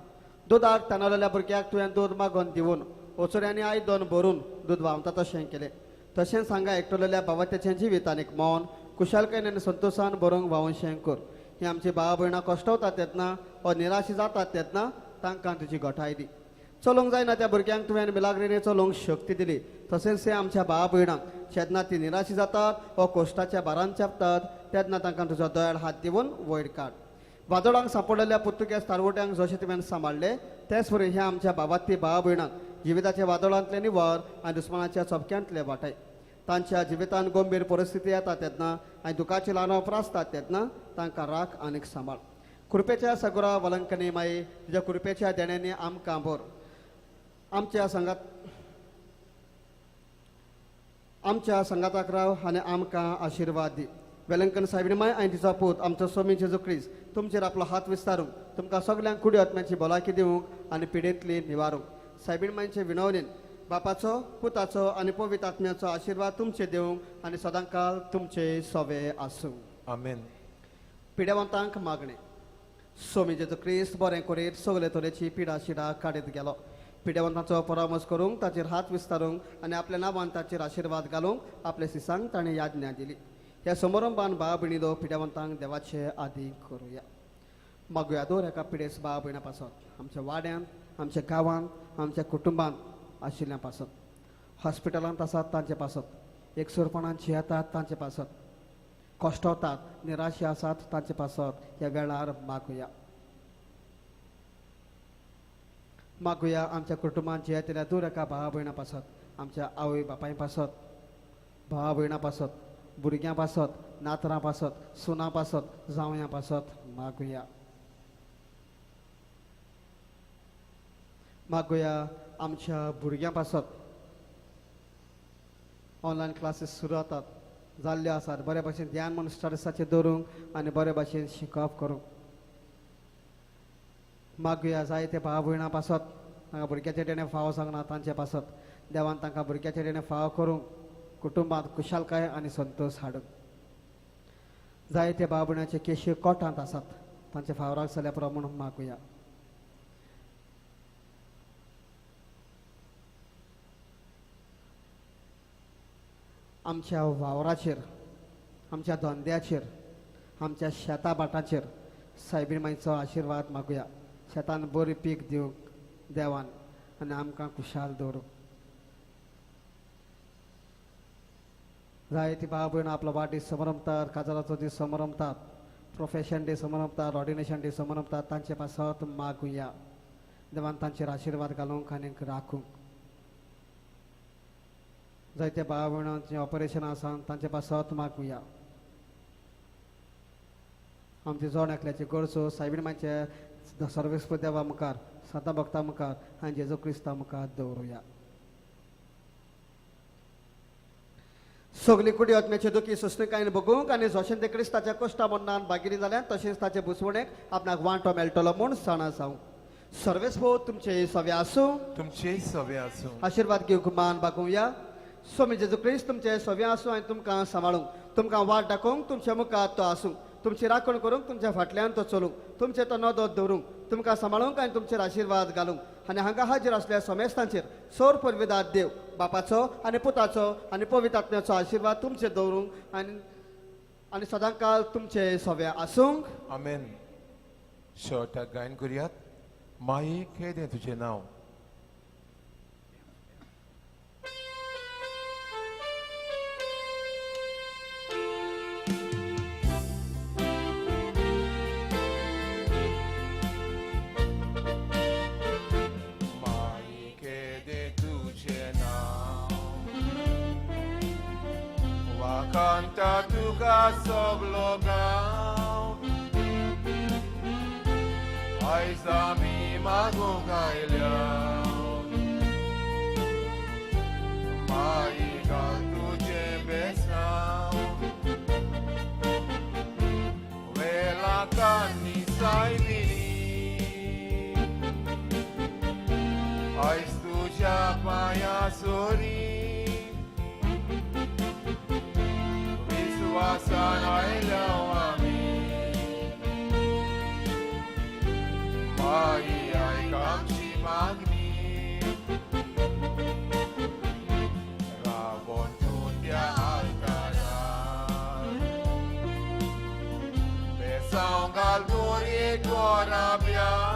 दुदाक तानवलेल्या भुरग्याक तुवें दूद मागोवन दिवन ओचोऱ्यांनी आयदन भरून दूद व्हांवता तशें केलें. तशेंच हांगा एकटलेल्या बाबात्याचें जिवीत आनीक मौन कुशालकायेन आनी संतोशान भरूंक व्हांवशें कर. ही आमची भाव भयणां कश्टवतात तेन्ना वा निराशी जातात तेन्ना तांकां तुजी गोठाय दी. चलोवंक जायना त्या भुरग्यांक तुवें मिलाग्रेने चलोवंक शक्ती दिली. तशेंच हे आमच्या भाव भयणांक जेन्ना ती निराशी जातात वा कोश्टाच्या भारान चेपतात तेन्ना तांकां तुजो दयाळ हात दिवन वयर काड. वादळांक सांपडलेल्या पुर्तुगेज तारवट्यांक जशें तुवें सांबाळ्ळें तेच वरी ह्या आमच्या बाबाती भाव भयणांक जिविताच्या वादळांतले निवार आनी दुस्मानाच्या चपक्यांतले वाटाय. तांच्या जिवितान गंभीर परिस्थिती येता तेन्ना आनी दुखाची ल्हान उप्रासतात तेन्ना तांकां राख आनीक सांबाळ. कृपेच्या सगुरा वलंकनी माई तुज्या कृपेच्या देण्यांनी आमकां भर. आमच्या संगात आमच्या संगाताक राव आनी आमकां आशिर्वाद दी. वेलंकन सायबीण माय आनी तिचो पूत आमचो स्वामी जेजू क्रिस्त तुमचेर आपलो हात विस्तारूंक, तुमकां सगल्यांक कुडी आत्म्याची भलायकी दिवंक आनी पिडेंतली निवारूंक. सायबीण मांयचे विनवणेन बापाचो, पुताचो आनी पवित्र आत्म्याचो आशिर्वाद तुमचे दिवंक आनी सदांकाल तुमचे सवे आसूं. आमेन. पिडेवंतांक मागणें. स्वामी जेजू क्रिस्त बरें करीत सगळे तरेची पिडा शिडा काडीत गेलो. पिडेवंतांचो परामर्श करूंक, ताचेर हात विस्तारूंक आनी आपल्या नांवान ताचेर आशिर्वाद घालूंक आपल्या सिसांक ताणें याज्ञा दिली. ह्या समारंभान भाव भयणीलो पिडेवंतांक देवाचे आदी करुया. मागुया दवर एका पिडेस भाव भयणा पासत, आमच्या वाड्यांत, आमच्या गांवांत, आमच्या कुटुंबांत आशिल्ल्या पासत, हॉस्पिटलांत आसात तांचे पासत, एकसुरपणान जियेतात तांचे पासत, कश्टवतात, निराशे आसात तांचे पासत ह्या वेळार मागुया. मागुया आमच्या कुटुंबांत जियेतल्या दूर एका भावा भयणा पासत, आमच्या आवय बापाय पासत, भावा भयणा पासत, भुरग्यां पासत, नातरां पासत, सुनां पासत, जावयां पासत मागुया. मागुया आमच्या भुरग्यां पासत. ऑनलायन क्लासीस सुरू जातात, जाल्ल्यो आसात, बरे भाशेन ध्यान म्हूण स्टडीसाचेर दवरूंक आनी बरे भाशेन शिकप करूंक. मागुया जायते भाव भयणां पासत, तांकां भुरग्याचे देणें फावो सांगना तांचे पासत, देवान तांकां भुरग्याचे देणें फावो करूंक, कुटुंबांत खुशालकाय आनी संतोश हाडूंक. जायते भाव भयणाचे केशी कोटांत आसात, तांचे फावराक जाल्या प्रमाण मागुया. आमच्या वावराचेर, आमच्या धंद्याचेर, आमच्या शेता भाटाचेर सायबीण मांयचो आशिर्वाद मागुया. शेतान बरी पीक दिवंक देवान आनी आमकां खुशाल दवरूंक. जायती भाव भयणां आपलो वाडदीस समारंभतात, काजाराचो दीस समारंभतात, प्रोफेशन डे समारंभतात, ऑर्डिनेशन डे समारंभतात, तांचे पासत मागुया. देवान तांचेर आशिर्वाद घालूंक आनी राखूंक. जायते भाव भयणांचें ऑपरेशन आसा तांचे पासत मागुया. आमचे जण एकल्याचे गरजो सायबीण मांयचे सर्वेस्पर देवा मुखार, सदां भक्ता मुखार आनी जेजू क्रिस्ता मुखार दवरुया. सगली कुडी आत्म्याचे दुखी सोंसणीकायेन भोगूंक आनी जशें ते क्रिस्ताच्या कश्टा मरणान भागिरी जाल्यान तशेंच ताचे बुसवणेक आपणाक वांटो मेळटलो म्हूण जाणा जावं. सर्वेस्पर तुमचे सवे आसूं, तुमचे सवे आसूं. आशिर्वाद घेवंक मान बागोवया. स्वामी जेजू क्रिस्त तुमचे सवे आसूं आनी तुमकां सांबाळूंक, तुमकां वाट दाखोवंक तुमच्या मुखार तो आसूं, तुमची राखण करूंक तुमच्या फाटल्यान तो चलूंक, तुमचे तो नदर दवरूंक, तुमकां सांबाळूंक आनी तुमचेर आशिर्वाद घालूंक. आनी हांगा हाजीर आसल्या समेस्तांचेर सोर परविदात देव बापाचो आनी पुताचो आनी पवित्र आत्म्याचो आशिर्वाद तुमचेर दवरूंक आनी आनी सदांकाल तुमचे सवे आसूंक. आमेन. शेवटाक गायन करुयात. माई केदें तुजें नांव. माई केदें तुजें नांव, वाखाणटा तुका सगलो गांव. आयज आमी मागूंक आयल्या, माई घाल तुजें बेसांव. वेलाकान्नी सायबिणी, आयज तुज्या पांयां सोरी विस्वासान आयल्या आमी. माई आयक आमची मागणी, रावोन तूं त्या आल्तारार, बेसांव घाल बोरयेक वराब्यार.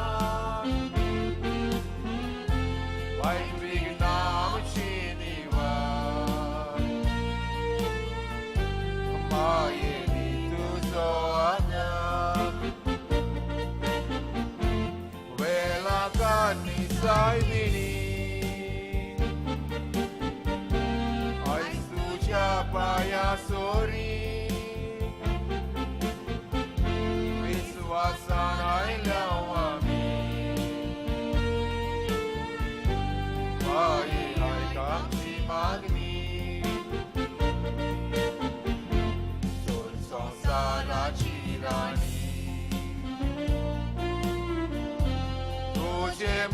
वायट विघ्नां आमची निवार, माये दी तुजो आदार. वेलाकान्नी सायबिणी, आयज तुज्या पांयां सोरी विस्वासान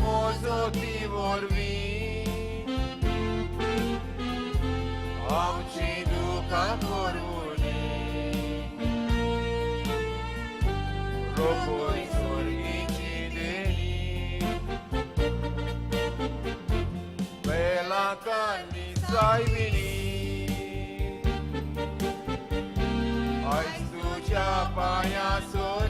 मोजोती वरवीं आमची दुकां करुणी रोखोय स्वर्गीची देणी वेलाकांनी सायबिणी आयज तुज्या पांया सोरी.